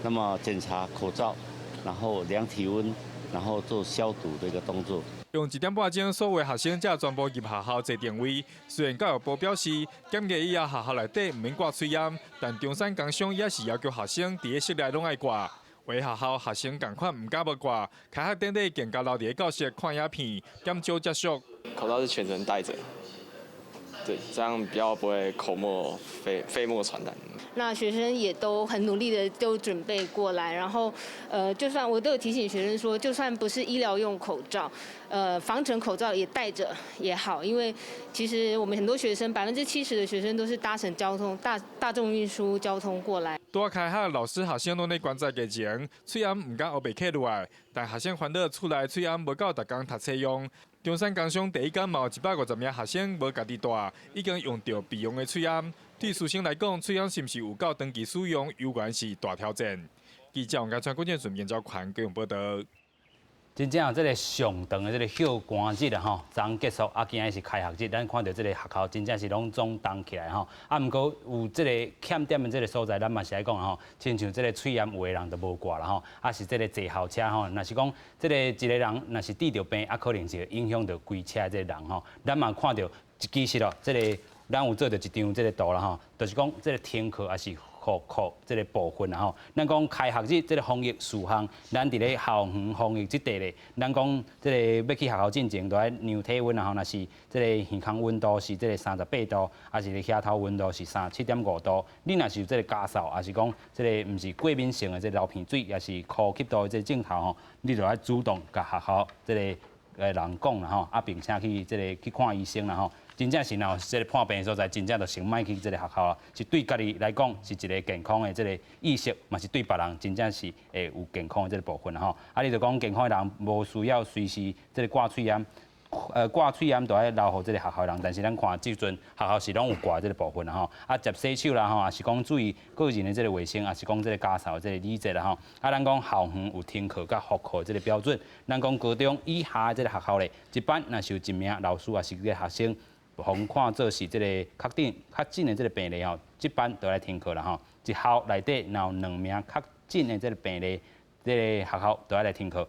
那麼檢查口罩，然後量體溫，然後做消毒的一個動作。用1點半鐘，所有學生才全部入學校坐定位。雖然教育部表示，檢疫以後學校內底毋免掛喙罨，但中山工商也是要求學生佇咧室內攏愛掛。有的學校學生仝款毋敢無掛，開學典禮更加留佇咧教室看影片，減少接觸。口罩是全程戴著，對，這樣比較不會口沫飛沫傳染。那學生也都很努力的都準備過來，然後，就算我都有提醒學生說，就算不是醫療用口罩，防塵口罩也戴著也好，因為其實我們很多學生，70%的學生都是搭乘交通大眾運輸交通過來。拄仔開學，老師學生攏咧觀察疫情，喙罨毋敢烏白揢落來，但學生煩惱厝內喙罨無夠逐工讀冊用。中山工商第一工嘛有150名學生無家己帶，已經用著備用的喙罨。對師生來講，喙罨是毋是有夠長期使用，猶原是大挑戰。記者王家川、郭建順、研究權高雄報導。真正這个上長的這个休寒日啊吼，昨昏結束啊，今仔日是開學日，咱看著這个學校真正是攏總動起來吼。啊，毋過有這个欠點的這个所在，咱嘛是愛講吼，親像這个喙罨有的人就無掛啦吼，啊是這个坐校車吼，若是講這个一个人若是得著病，啊可能是會影響著規車這个人吼。咱嘛看著，其實咯，這个咱有做著一張這个圖啦吼，就是講這个停課抑是復課這个部分啦吼。咱講開學日這个防疫事項，咱佇咧校園防疫這塊咧，咱講這个欲去學校進前，都愛量體溫啦吼，若是這个耳孔溫度是這个38度，抑是額頭溫度是37.5度，你若是有這个咳嗽，抑是講這个毋是過敏性的這个流鼻水，抑是呼吸道的這个症頭吼，你就愛主動共學校這个人講啦吼，啊並且去這个去看醫生啦吼。真正是若有這个破病的所在，真正就先莫去這个學校啊，是對家己來講是一个健康的這个意識，嘛是對別人真正是會有健康的這个部分啦吼。啊，你就講健康的人無需要隨時這个掛喙罨，掛喙罨就愛留予這个學校的人，但是咱看這陣學校是攏有掛這个部分啦吼。啊，捷洗手啦吼，抑是講注意個人的這个衛生，抑是講這个咳嗽的這个禮節啦吼。啊，咱講校園有停課佮復課這个標準，咱講高中以下的這个學校咧，一班若是有一名老師抑是這个學生，予看做是這个確診確診的這个病例吼，這班就來停課啦吼。一校內底若有兩名確診的這个病例，這个學校就愛來停課。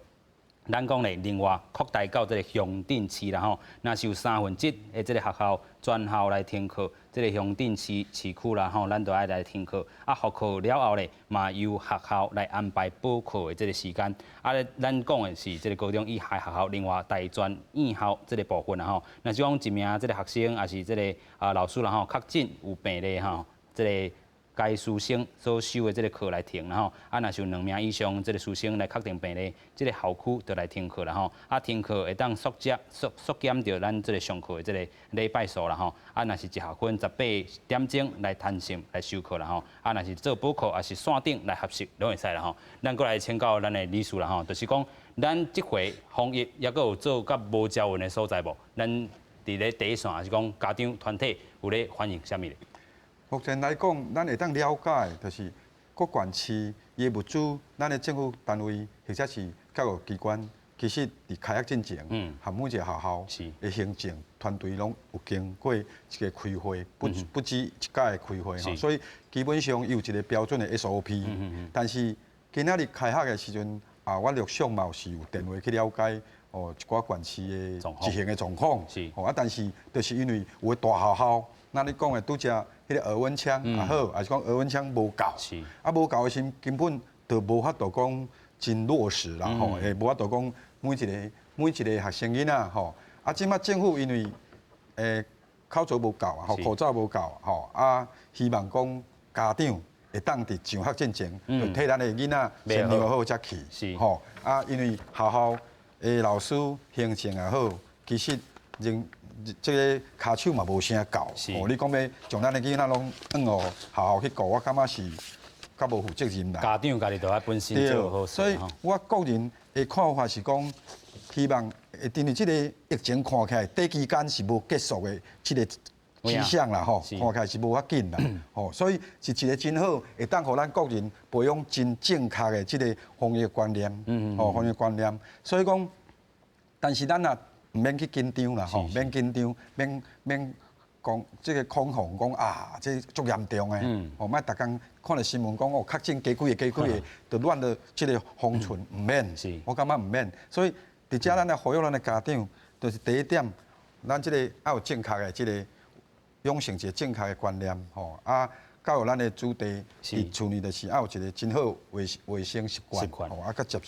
咱講咧，另外擴大到這个鄉鎮市啦吼，若是有三分之一的這个學校全校來停課，這个鄉鎮市市區啦吼，咱就愛來停課。啊，復課了後咧，嘛由學校來安排補課的這个時間。啊，咱講的是這个高中以下學校，另外大專院校這个部分啦吼，若是講一名這个學生，抑是這个老師啦吼，確診有病例吼，這个該師生所修的這个課來停啦吼，啊，若是有兩名以上這个師生來確定病例，這个校區就來停課啦吼。啊，停課會當縮減縮縮減著咱這个上課的這个禮拜數啦吼。啊，若是一學分18點鐘來彈性來修課啦吼。啊，若是做補課抑是線頂來學習攏會使啦吼。咱閣來請教咱的理事啦吼，就是講咱這回防疫猶閣有做較無條文的所在無？咱佇咧第一線，抑是講家長團體有咧反映啥物咧？目前來講，咱會當了解，就是各縣市伊的物資，咱的政府單位或者是教育機關，其實佇開學進前，和每一个學校的行政團隊攏有經過一个開會，不止一擺的開會吼，所以基本上伊有一个標準的 SOP。但是今仔日開學的時陣，啊，我陸續嘛是有電話去了解哦，一寡縣市的執行的狀況。吼啊，但是就是因為有的大學校，咱咧講的拄才彼个額溫槍也好，抑是講額溫槍無夠，啊無夠的時陣根本就無法度講真落實啦吼，會無法度講每一个學生囡仔吼，啊這擺政府因為口罩無夠吼，口罩無夠吼，啊希望講家長會當佇上學進前，就替咱的囡仔先量好才去，吼啊因為學校的老師行政也好，其實人。這个跤手嘛無啥夠，哦，你講欲將咱的囡仔攏放予學校去顧，我感覺是較無負責任啦。家長家己就愛本身做好勢。所以我個人的看法是講，希望因為這个疫情看起來短期間是無結束的這个跡象啦，吼，看起來是無法緊啦，吼，所以是一个真好，會當予咱國人培養真正確的這个防疫觀念，吼，防疫觀念。所以講，但是咱若毋免去緊張啦，吼，免緊張，免免講這个恐慌，講啊，這足嚴重的，吼，莫逐工看著新聞講哦，確診加幾个，加幾个，就亂了這个方寸，毋免，我感覺毋免。所以佇遮咱來呼籲咱的家長，就是第一點，咱這个愛有正確的這个養成一个正確的觀念，吼，啊，教育咱的子弟佇厝內就是愛有一个真好衛生習慣，吼，啊，佮捷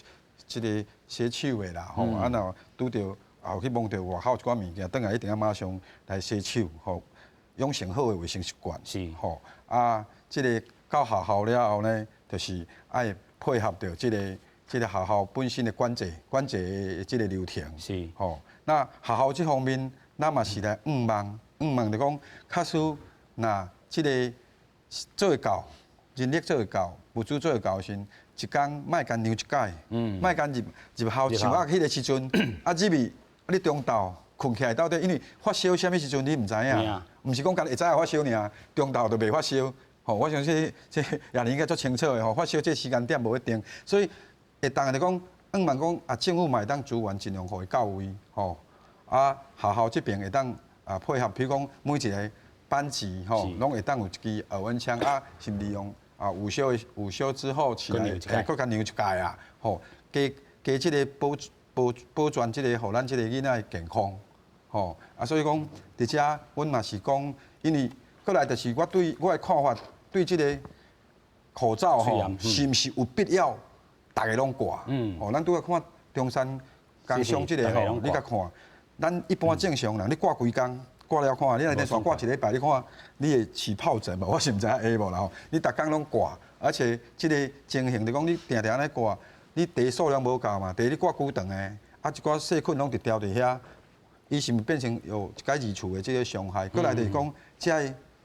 這个洗手的啦，吼，啊，若拄著。後去摸著外口一寡物件，轉來一定要馬上來洗手，吼，養成好的衛生習慣。是，吼，啊，這个到學校了後呢，就是愛配合著這个學校本身的管制、管制的這个流程。是，吼，那學校這方面，咱嘛是來向望，向望就講，假使若這个做會到，人力做會到，物資做會到時，一工莫干量一擺，莫干入入校上學彼个時陣，啊入去。你中晝睏起來到底，因為發燒啥物時陣你毋知影，毋是講干焦會早發燒爾，中晝就袂發燒。吼，我相信這也應該足清楚的吼，發燒這時間點無一定，所以會當就講，向望講啊，政府嘛會當資源盡量予伊到位，吼，啊學校這邊會當啊配合，比如講每一个班級吼，攏會當有一支額溫槍啊，是利用啊午休午休之後起來，閣共量一擺啊，吼，加加這个保。保保全這个，予咱這个囡仔的健康，吼啊，所以講佇遮，阮嘛是講，因為過來就是我對我的看法，對這个口罩吼，是毋是有必要逐个攏掛？哦，咱拄仔看中山工商這个吼，你共看，咱一般正常人，你掛幾工，掛了看，你若連續掛一禮拜，你看你會起疱疹無？我是毋知影會無啦吼。你逐工攏掛，而且這个情形就講你定定按呢掛，你第一數量無夠嘛，第二你掛久長的，啊一寡細菌攏佇牢佇遐，伊是毋是變成有一個二次的這个傷害？閣來就是講，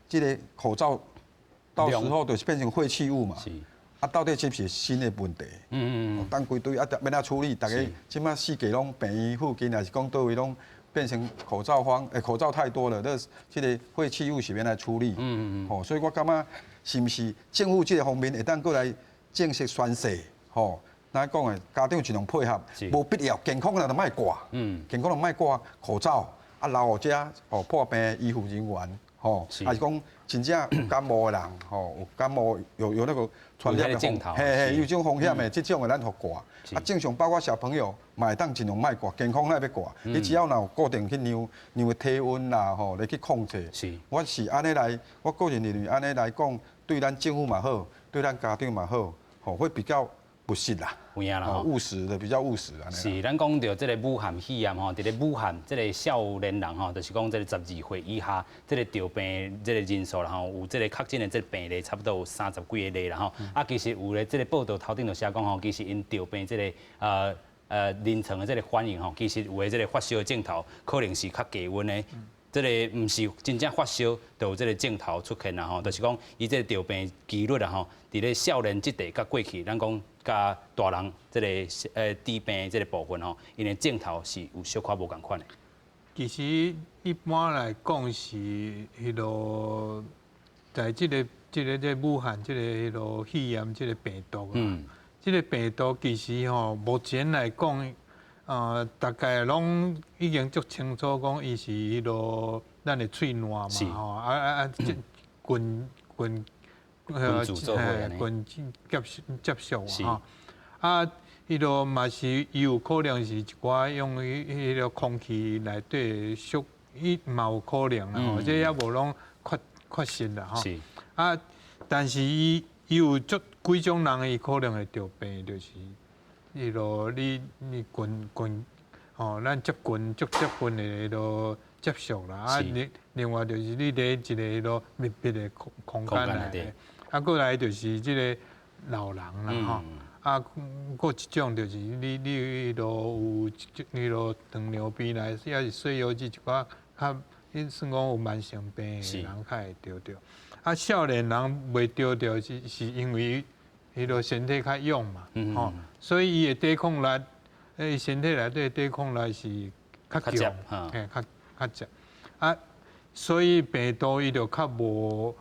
這個口罩到時候就是變成廢棄物嘛。啊，到底這是新的問題？等規堆啊，欲按怎處理？逐家這馬四界攏病院附近，抑是講佗位攏變成口罩荒，口罩太多了，這個廢棄物是欲按怎處理？吼，所以我感覺是毋是政府這個方面會當閣來正式宣示？吼，咱講的家長盡量配合，無必要健康的人就莫掛，健康人莫掛口罩，啊，留予這吼破病的醫護人員，吼，抑是講真正有感冒的人，吼，有感冒有那個傳染的風，嘿嘿，有這種風險的，這種的咱予掛。啊，正常包括小朋友嘛會當盡量莫掛，健康咱欲掛。你只要若有固定去量量體溫啦，吼，來去控制。我是按呢來，我個人認為按呢來講，對咱政府嘛好，對咱家長嘛好，吼，會比較務實啦，有影啦，務實的比較務實啦。是，咱講著這个武漢肺炎吼，佇咧武漢這个少年人吼，就是講這个12歲以下這个著病這个人數啦吼，有這个確診的這个病例差不多有30幾个例啦吼。啊，其實有咧這个報道頭頂就寫講吼，其實𪜶著病這个臨床的這个反應吼，其實有的這个發燒的症頭可能是較低溫的。這个毋是真正發燒，就有這个症頭出現啦吼，就是講伊這个著病幾率啦吼，佇咧少年這塊佮過去，咱講佮大人這个治病這个部分吼，𪜶的症頭是有小可無仝款的。其實一般來講是彼囉，在這個武漢這個彼囉肺炎這個病毒啊，這個病毒其實吼，目前來講。大概攏已經足清楚講，伊是彼囉咱的喙瀾嘛吼，這群群群接觸吼，啊，彼囉嘛是伊有可能是一寡用彼个空氣內底觸，伊嘛有可能啦吼，這猶無攏確實啦吼。啊，但是伊有足幾種人伊可能會著病，就是。彼囉你群吼，咱接近足接近的彼囉接觸啦，啊，另外就是你佇一個彼囉密閉的空間內底，啊，閣來就是這个老人啦吼，啊，閣一種就是你彼囉有彼囉糖尿病來，抑是洗腰子一寡較，彼算講有慢性病的人較會著著，啊，少年人袂著著是因為。彼囉身體較勇嘛，吼，所以伊的抵抗力，伊身體內底抵抗力是較強，嘿，較捷。啊，所以病毒伊就較無，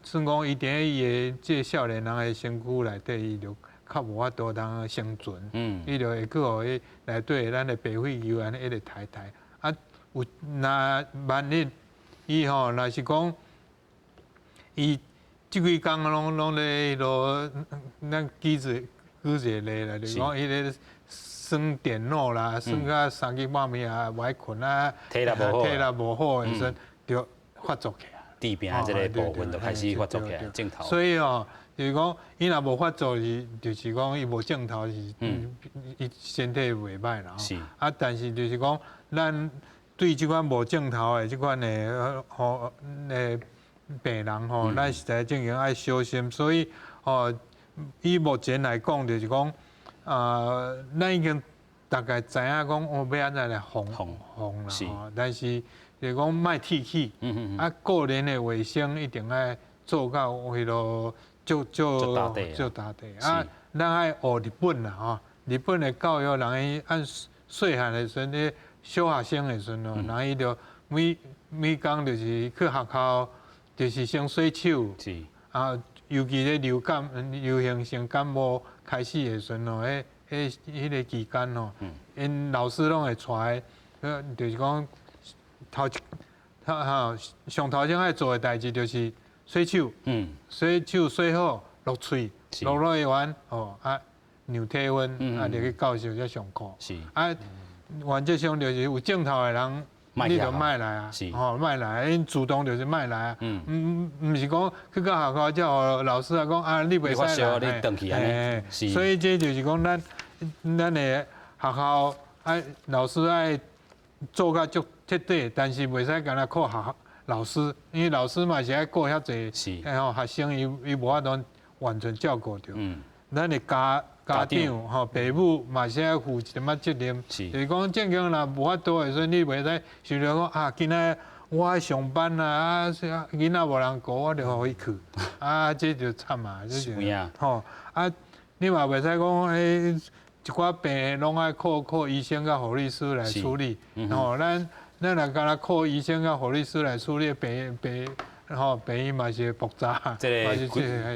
算講伊佇伊的這個少年人的身軀內底，伊就較無法度通生存，伊就會去予彼內底咱的白血球按呢一直刣刣。啊，有若萬一伊吼，若是講伊。這幾工攏咧彼囉，咱舉一個例啦，就是講彼个耍電腦啦，耍到三更半暝啊，無愛睏啊，體力無好，體力無好的時陣，就發作起來。治病的這个部分就開始發作起來，症頭。所以哦，就是講，伊若無發作是，就是講伊無症頭是，伊身體袂䆀啦。啊，但是就是講，咱對這款無症頭的這款的吼病人吼，咱實在正經愛小心，所以吼，以目前來講，就是講，咱已經大概知影講，哦，欲按怎來防防啦，吼，但是就是講莫鐵齒，啊，個人的衛生一定愛做到彼囉足足足大地，啊，咱愛學日本啦，吼，日本的教育人伊按細漢的時陣，咧小學生的時陣哦，人伊就每工就是去學校。就是先洗手，啊，尤其咧流感、流行性感冒開始的時陣哦，彼个期間吼，𪜶老師攏會帶，就是講頭頭上頭先愛做的代誌就是洗手，洗手洗好，落喙，落去完吼啊，量體溫，啊，入去教室才上課。啊，原則上就是有症頭的人。你就莫來啊，吼，莫來，𪜶主動就是莫來啊，毋是講去到學校才予老師啊講啊，你袂使來，你轉去按呢，所以這就是講咱的學校愛老師愛做甲足徹底，但是袂使干焦靠學校老師，因為老師嘛是愛顧遐濟，吼學生伊伊無法度完全照顧著。咱的家長吼爸母嘛是愛負一點仔責任，就是講正經若無法度的時陣，你袂使想著講啊，今仔我愛上班啊，啊囡仔無人顧，我就予伊去，啊這就慘啊，這就吼啊，你嘛袂使講彼一寡病攏愛靠靠醫生佮護理師來處理，吼咱若干焦靠醫生佮護理師來處理病病。吼，病院嘛是會爆炸，這個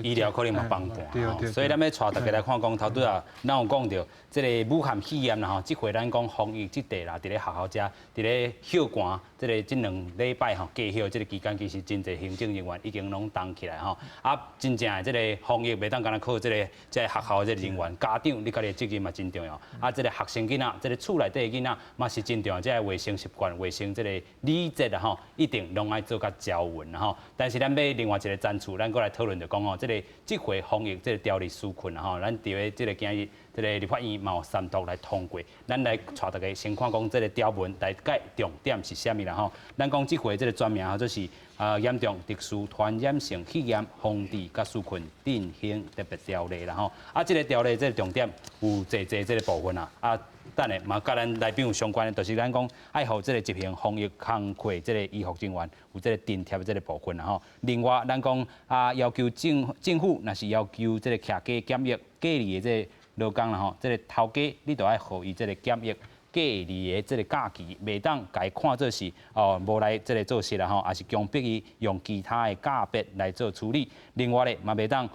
醫療可能嘛崩盤，所以咱欲帶大家來看講，頭拄仔咱有講著這个武漢肺炎啦吼，這回咱講防疫這塊啦，佇咧學校遮，佇咧歇寒，這个這兩禮拜吼，加歇這个期間，其實真濟行政人員已經攏動起來吼，啊，真正的這个防疫袂當干焦靠這个學校的這个人員，家長你家己的責任嘛真重要，啊，這个學生囡仔，這个厝內底的囡仔嘛是真重要，這个衛生習慣、衛生這个禮節啦吼，一定攏愛做較周全啦吼。但是咱欲另外一个層次，咱閣來討論就講吼，這个這回防疫這个條例紓困啦吼，咱佇咧這个今日這个立法院嘛有三讀來通過，咱來帶大家先看講這个條文大概重點是啥物啦吼。咱講這回這个專名號做是啊嚴重特殊傳染性肺炎防治佮紓困振興特別條例啦吼。啊，這个條例這个重點有濟濟這个部分啊。啊，等下嘛，佮咱來賓有相關的，就是咱講愛予這个執行防疫工課這个醫護人員有這个津貼的這个部分啦吼。另外，咱講啊要求政府若是要求這个徛家檢疫隔離的這個勞工啦吼，這个頭家你著愛予伊這个檢疫隔離的這个假期，袂當共伊看做是哦無來這个做事啦吼，抑是強迫伊用其他的假別來做處理。另外咧嘛袂當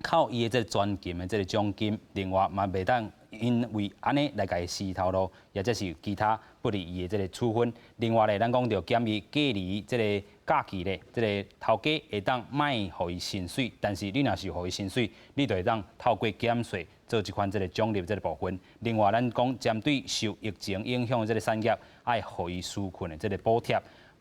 扣伊的這个全勤的這个獎金，另外嘛袂當因為按呢來共伊辭頭路，或者是其他不利伊的這个處分。另外咧，咱講著檢疫隔離這个假期咧，這个頭家會當莫予伊薪水，但是你若是予伊薪水，你就會當透過減稅做這款這个獎勵這个部分。另外，咱講針對受疫情影響的這个產業，愛予伊紓困的這个補貼。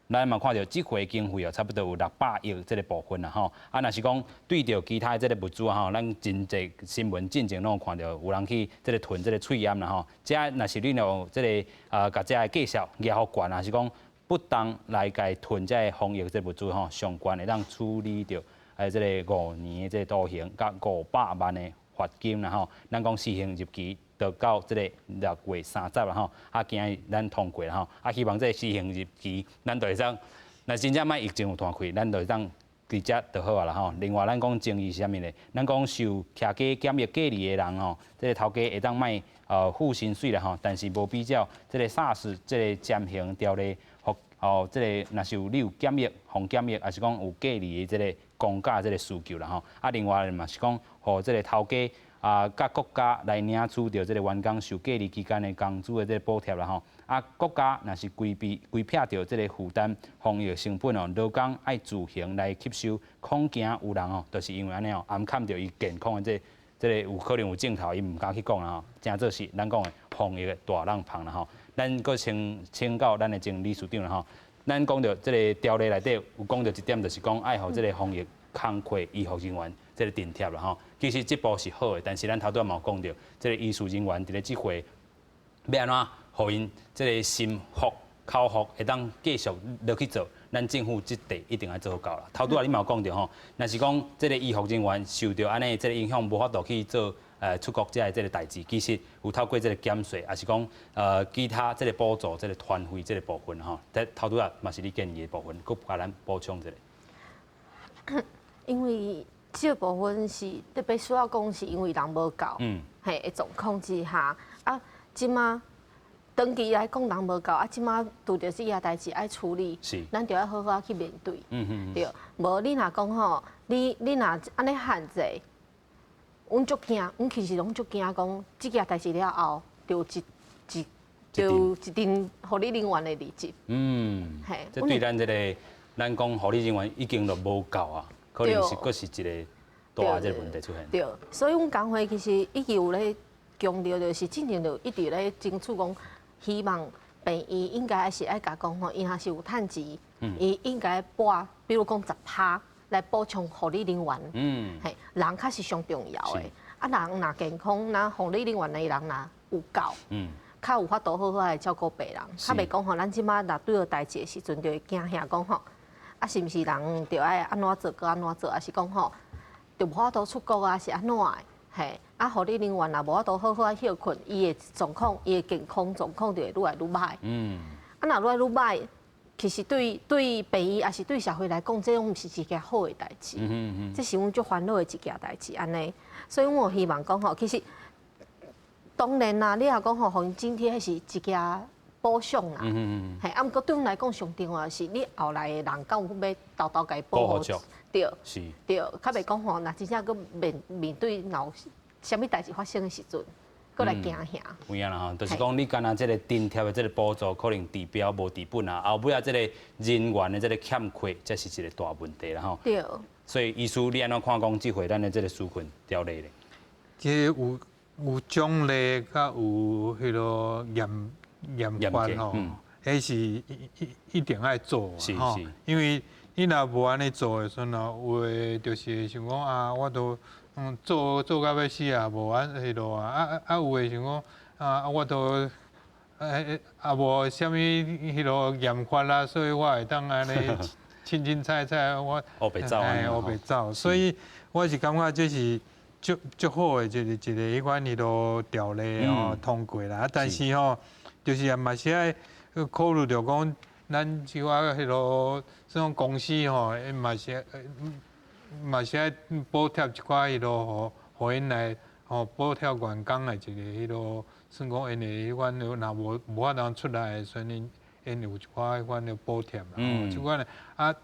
咱嘛看著這回經費哦，差不多有600億這个部分啦吼。啊，若是講對著其他的這个物資吼，咱真濟新聞進前攏有看著有人去這个囤這个喙罨啦吼。這若是你有這个啊，共這个價數額予懸，抑是講不當來共囤這个防疫這个物資吼，上懸會當處理著這个5年的這个徒刑，佮500萬的罰金啦吼。咱講死刑入期就到這个6月30啦吼，啊，今日咱通過啦吼，啊，希望這个死刑入期，咱就會當，若真正莫疫情有斷開，咱就會當佇遮就好啊啦吼。另外，咱講爭議是啥物呢？咱講受徛家檢疫隔離的人吼，這个頭家會當莫付薪水啦吼，但是無比照這个 SARS 這个暫行條例，哦，這个若是有你有檢疫、防檢疫，抑是講有隔離的這个公假這个需求啦吼。啊，另外嘛是講，予這个頭家啊，佮國家來領取著這个員工受隔離期間的工資的這个補貼啦吼。啊，國家若是規避規避著這个負擔防疫成本哦，勞工愛自行來吸收，恐驚有人哦，就是因為按呢哦，掩藏著伊健康的這個有可能有鏡頭，伊毋敢去講啦吼。誠做是咱講的防疫的大籠芳啦吼。咱閣請請教咱的前理事長啦吼。咱講著這个條例內底有講著一點，就是講愛予這个防疫工課醫護人員這个津貼啦吼。其實這步是好的，但是咱頭拄仔嘛有講著，這个醫事人員佇咧這回欲按怎予𪜶這个心服口服，會當繼續落去做，咱政府這塊一定愛做好到啦。頭拄仔你嘛有講著吼，若是講這个醫護人員受著按呢這个影響，無法度去做出國這个這个代誌，其實有透過這个減稅，抑是講其他這个補助、這个團費這个部分吼，這頭拄仔嘛是你建議的部分，閣共咱補充一下。因為這個部分是特別需要講，是因為人無夠，嘿的狀況之下，啊，這馬長期來講人無夠，啊，這馬拄著這件代誌愛處理，咱就愛好好去面對，對，無你若講吼，你若按呢限制，阮足驚，阮其實攏足驚講，這件代誌了後，就一一就一陣護理人員的離職。嘿，這對咱這个咱講護理人員已經都無夠啊，可能是閣是一个大的這个問題出現。對，所以阮工會其實一直有咧強調，就是進前就一直咧爭取講，希望病院應該是愛共講吼，伊若是有趁錢，伊應該撥，比如講10%來補充護理人員。嘿，人確實上重要的。啊，人若健康，那護理人員的人若有夠，較有法度好好來照顧病人。較袂講吼，咱這擺若拄著代誌的時陣，就會驚嚇講吼，啊，是毋是人著愛按怎做，閣按怎做，抑是講吼，就無法度出國啊，是按怎的？嘿，啊，護理人員若無法度好好仔歇睏，伊的狀況，伊的健康狀況就會愈來愈䆀。啊，若愈來愈䆀，其實對病院抑是對社會來講，這攏毋是一件好的代誌。這是阮足煩惱的一件代誌，按呢。所以阮有希望講吼，其實當然啦，你若講吼，予𪜶津貼，彼是一件補償啦。嘿，啊，毋過對阮來講，上重要的是你後來的人敢有欲沓沓共伊保護。對，對，較袂講吼，若真正閣面面對若有啥物代誌發生的時陣，閣來驚嚇。有影啦吼，就是講你干焦這個津貼的這個補助可能治標無治本啊，後尾仔這個人員的這個欠缺，這是一個大問題啦吼。對。所以醫師，你按怎看講這回咱的這個紓困條例咧？這有獎勵，佮有彼個嚴嚴罰吼，彼是一定愛做吼，因為你若無按呢做的時陣吼，有的就是會想講啊，我都做做到欲死啊，無按彼落啊，啊啊有的想講啊，我都啊無啥物彼落嚴罰啊，所以我會當按呢凊凊彩彩我烏白走，烏白走，所以我是感覺這是足足好的一個一個彼款彼落條例吼通過啦，但是吼，就是也嘛是愛考慮著講，咱這寡彼落這種公司吼，伊嘛是愛補貼一寡彼落，予𪜶來吼補貼員工的一個彼落，算講𪜶的彼款若無法通出來的時陣，𪜶有一寡彼款的補貼啦。這款的啊，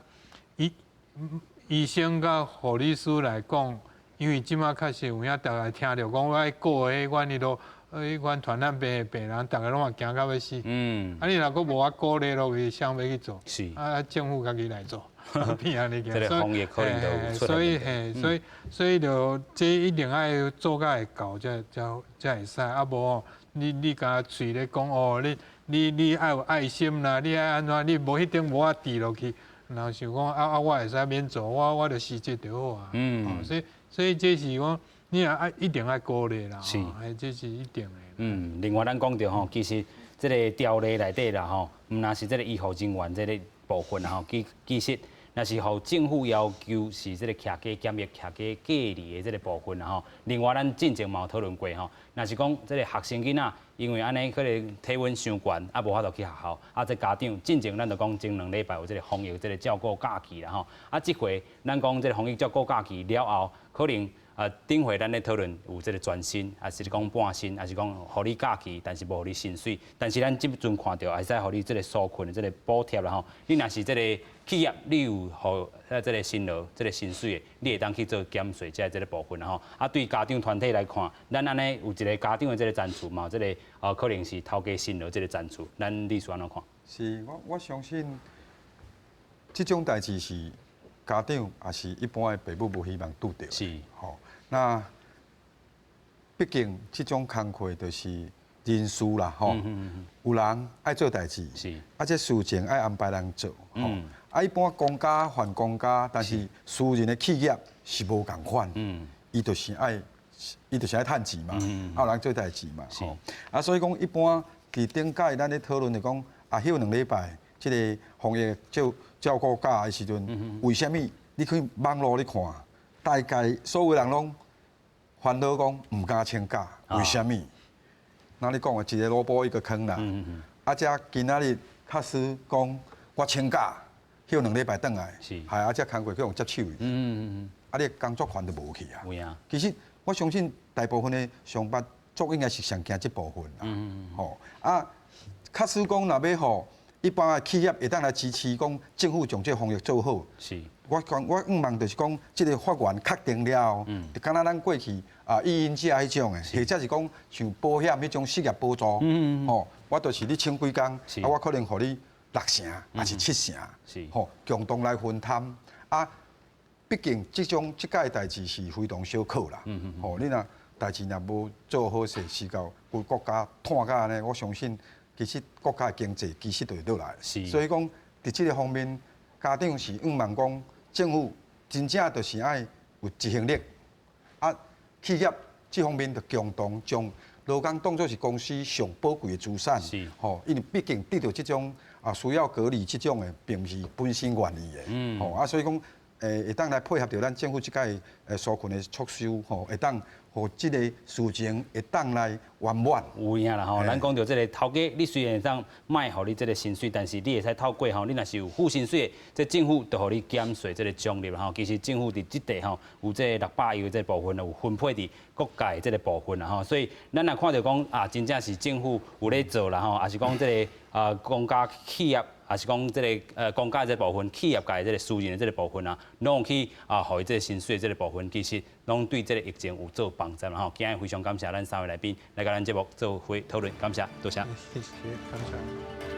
醫生佮護理師來講，因為這馬確實有影逐家聽著講，愛顧彼款彼落。彼款傳染病的病人，逐家攏嘛驚到欲死。啊，你若閣無法鼓勵落去，誰欲去做？啊，政府家己來做，變按呢這個防疫可能就有所以嘿，所以就這一定愛做甲會到，才會使。啊，無吼，你敢喙咧講哦，你愛有愛心啦，你愛按怎？你無彼頂無法治落去，人想講啊啊，我會使免做，我著辭職就好啊。所以這是講。你也愛一定愛鼓勵啦，這是一定的。另外咱講著吼，其實這個條例內底啦吼，毋但是這個醫護人員這個部分啦吼，其實若是予政府要求是這個居家檢疫、居家隔離的這個部分啦吼。另外咱進前嘛有討論過吼，若是講這個學生囡仔因為按呢可能體溫傷懸，啊無法度去學校，啊這家長進前咱就講前兩禮拜有這個防疫這個照顧假期啦吼，啊這回咱講這個防疫照顧假期了後，可能。啊，頂回咱咧討論有這個全薪，抑是講半薪，抑是講予你假期，但是無予你薪水。但是咱這陣看著，會使予你這個紓困的這個補貼啦吼。你若是這個企業，你有予這個薪勞、這個薪水的，你會當去做減稅，這個部分啦吼。啊，對家長團體來看，咱按呢有一個家長的這個層次嘛，這個可能是頭家薪勞這個層次，咱理事按怎看？是我相信，這種代誌是家長抑是一般的爸母無希望拄著。吼。那畢竟這種工課就是人事啦，吼，有人愛做代誌，啊，這事情愛安排人做，吼，啊，一般公家還公家，但是私人的企業是無仝款，伊就是愛趁錢嘛，啊，有人做代誌嘛，吼，啊，所以講一般佇頂擺咱咧討論就講，啊，歇兩禮拜，這個防疫照顧假的時陣，為啥物你去網路咧看，大概所有人攏煩惱講毋敢請假，為啥物？那你講的一個蘿蔔一個坑啦。啊，這今仔日確實講我請假，歇兩禮拜轉來，係啊，這工課去予接手去。啊，你工作權就無去啊。其實我相信大部分的上班族應該是上驚這部分啦。吼啊，確實講若欲予一般的企業會當來支持講政府將這個防疫做好。我講我向望就是講，這個法源確定了後，就敢若咱過去啊，育嬰假彼種的，或者是講像保險彼種失業補助，吼，我就是你請幾工，啊，我可能予你六成，抑是七成，吼，共同來分擔。啊，畢竟這種這擺代誌是非同小可啦，吼，你若代誌若無做好勢，是到規國家湠甲按呢，我相信。其實國家的經濟其實就會落來。所以講，佇這個方面，家長是向望講政府真正就是愛有執行力，啊，企業這方面就共同將勞工當做是公司上寶貴的資產。吼，因為畢竟得著這種啊需要隔離這種的，並毋是本身願意的。吼啊，所以講，會當來配合著咱政府這擺紓困的措施，吼，會當予這個事情會當來圓滿。有影啦吼，咱講著這个頭家，你雖然會當莫予你這个薪水，但是你會使透過吼，你若是有付薪水的，這政府就予你減稅這个獎勵吼。其實政府佇這塊吼有這600億的這個部分有分配佇各界這个部分啦吼。所以咱若看著講啊，真正是政府有咧做啦吼，抑是講這个啊公家企業。抑是講這个公家這個部分，企業界這个私人的這个部分啊，攏去啊，予伊這个薪水這个部分，其實攏對這个疫情有做幫助啦吼。今日非常感謝咱三位來賓來共咱節目做伙討論，感謝，多謝。謝謝，感謝。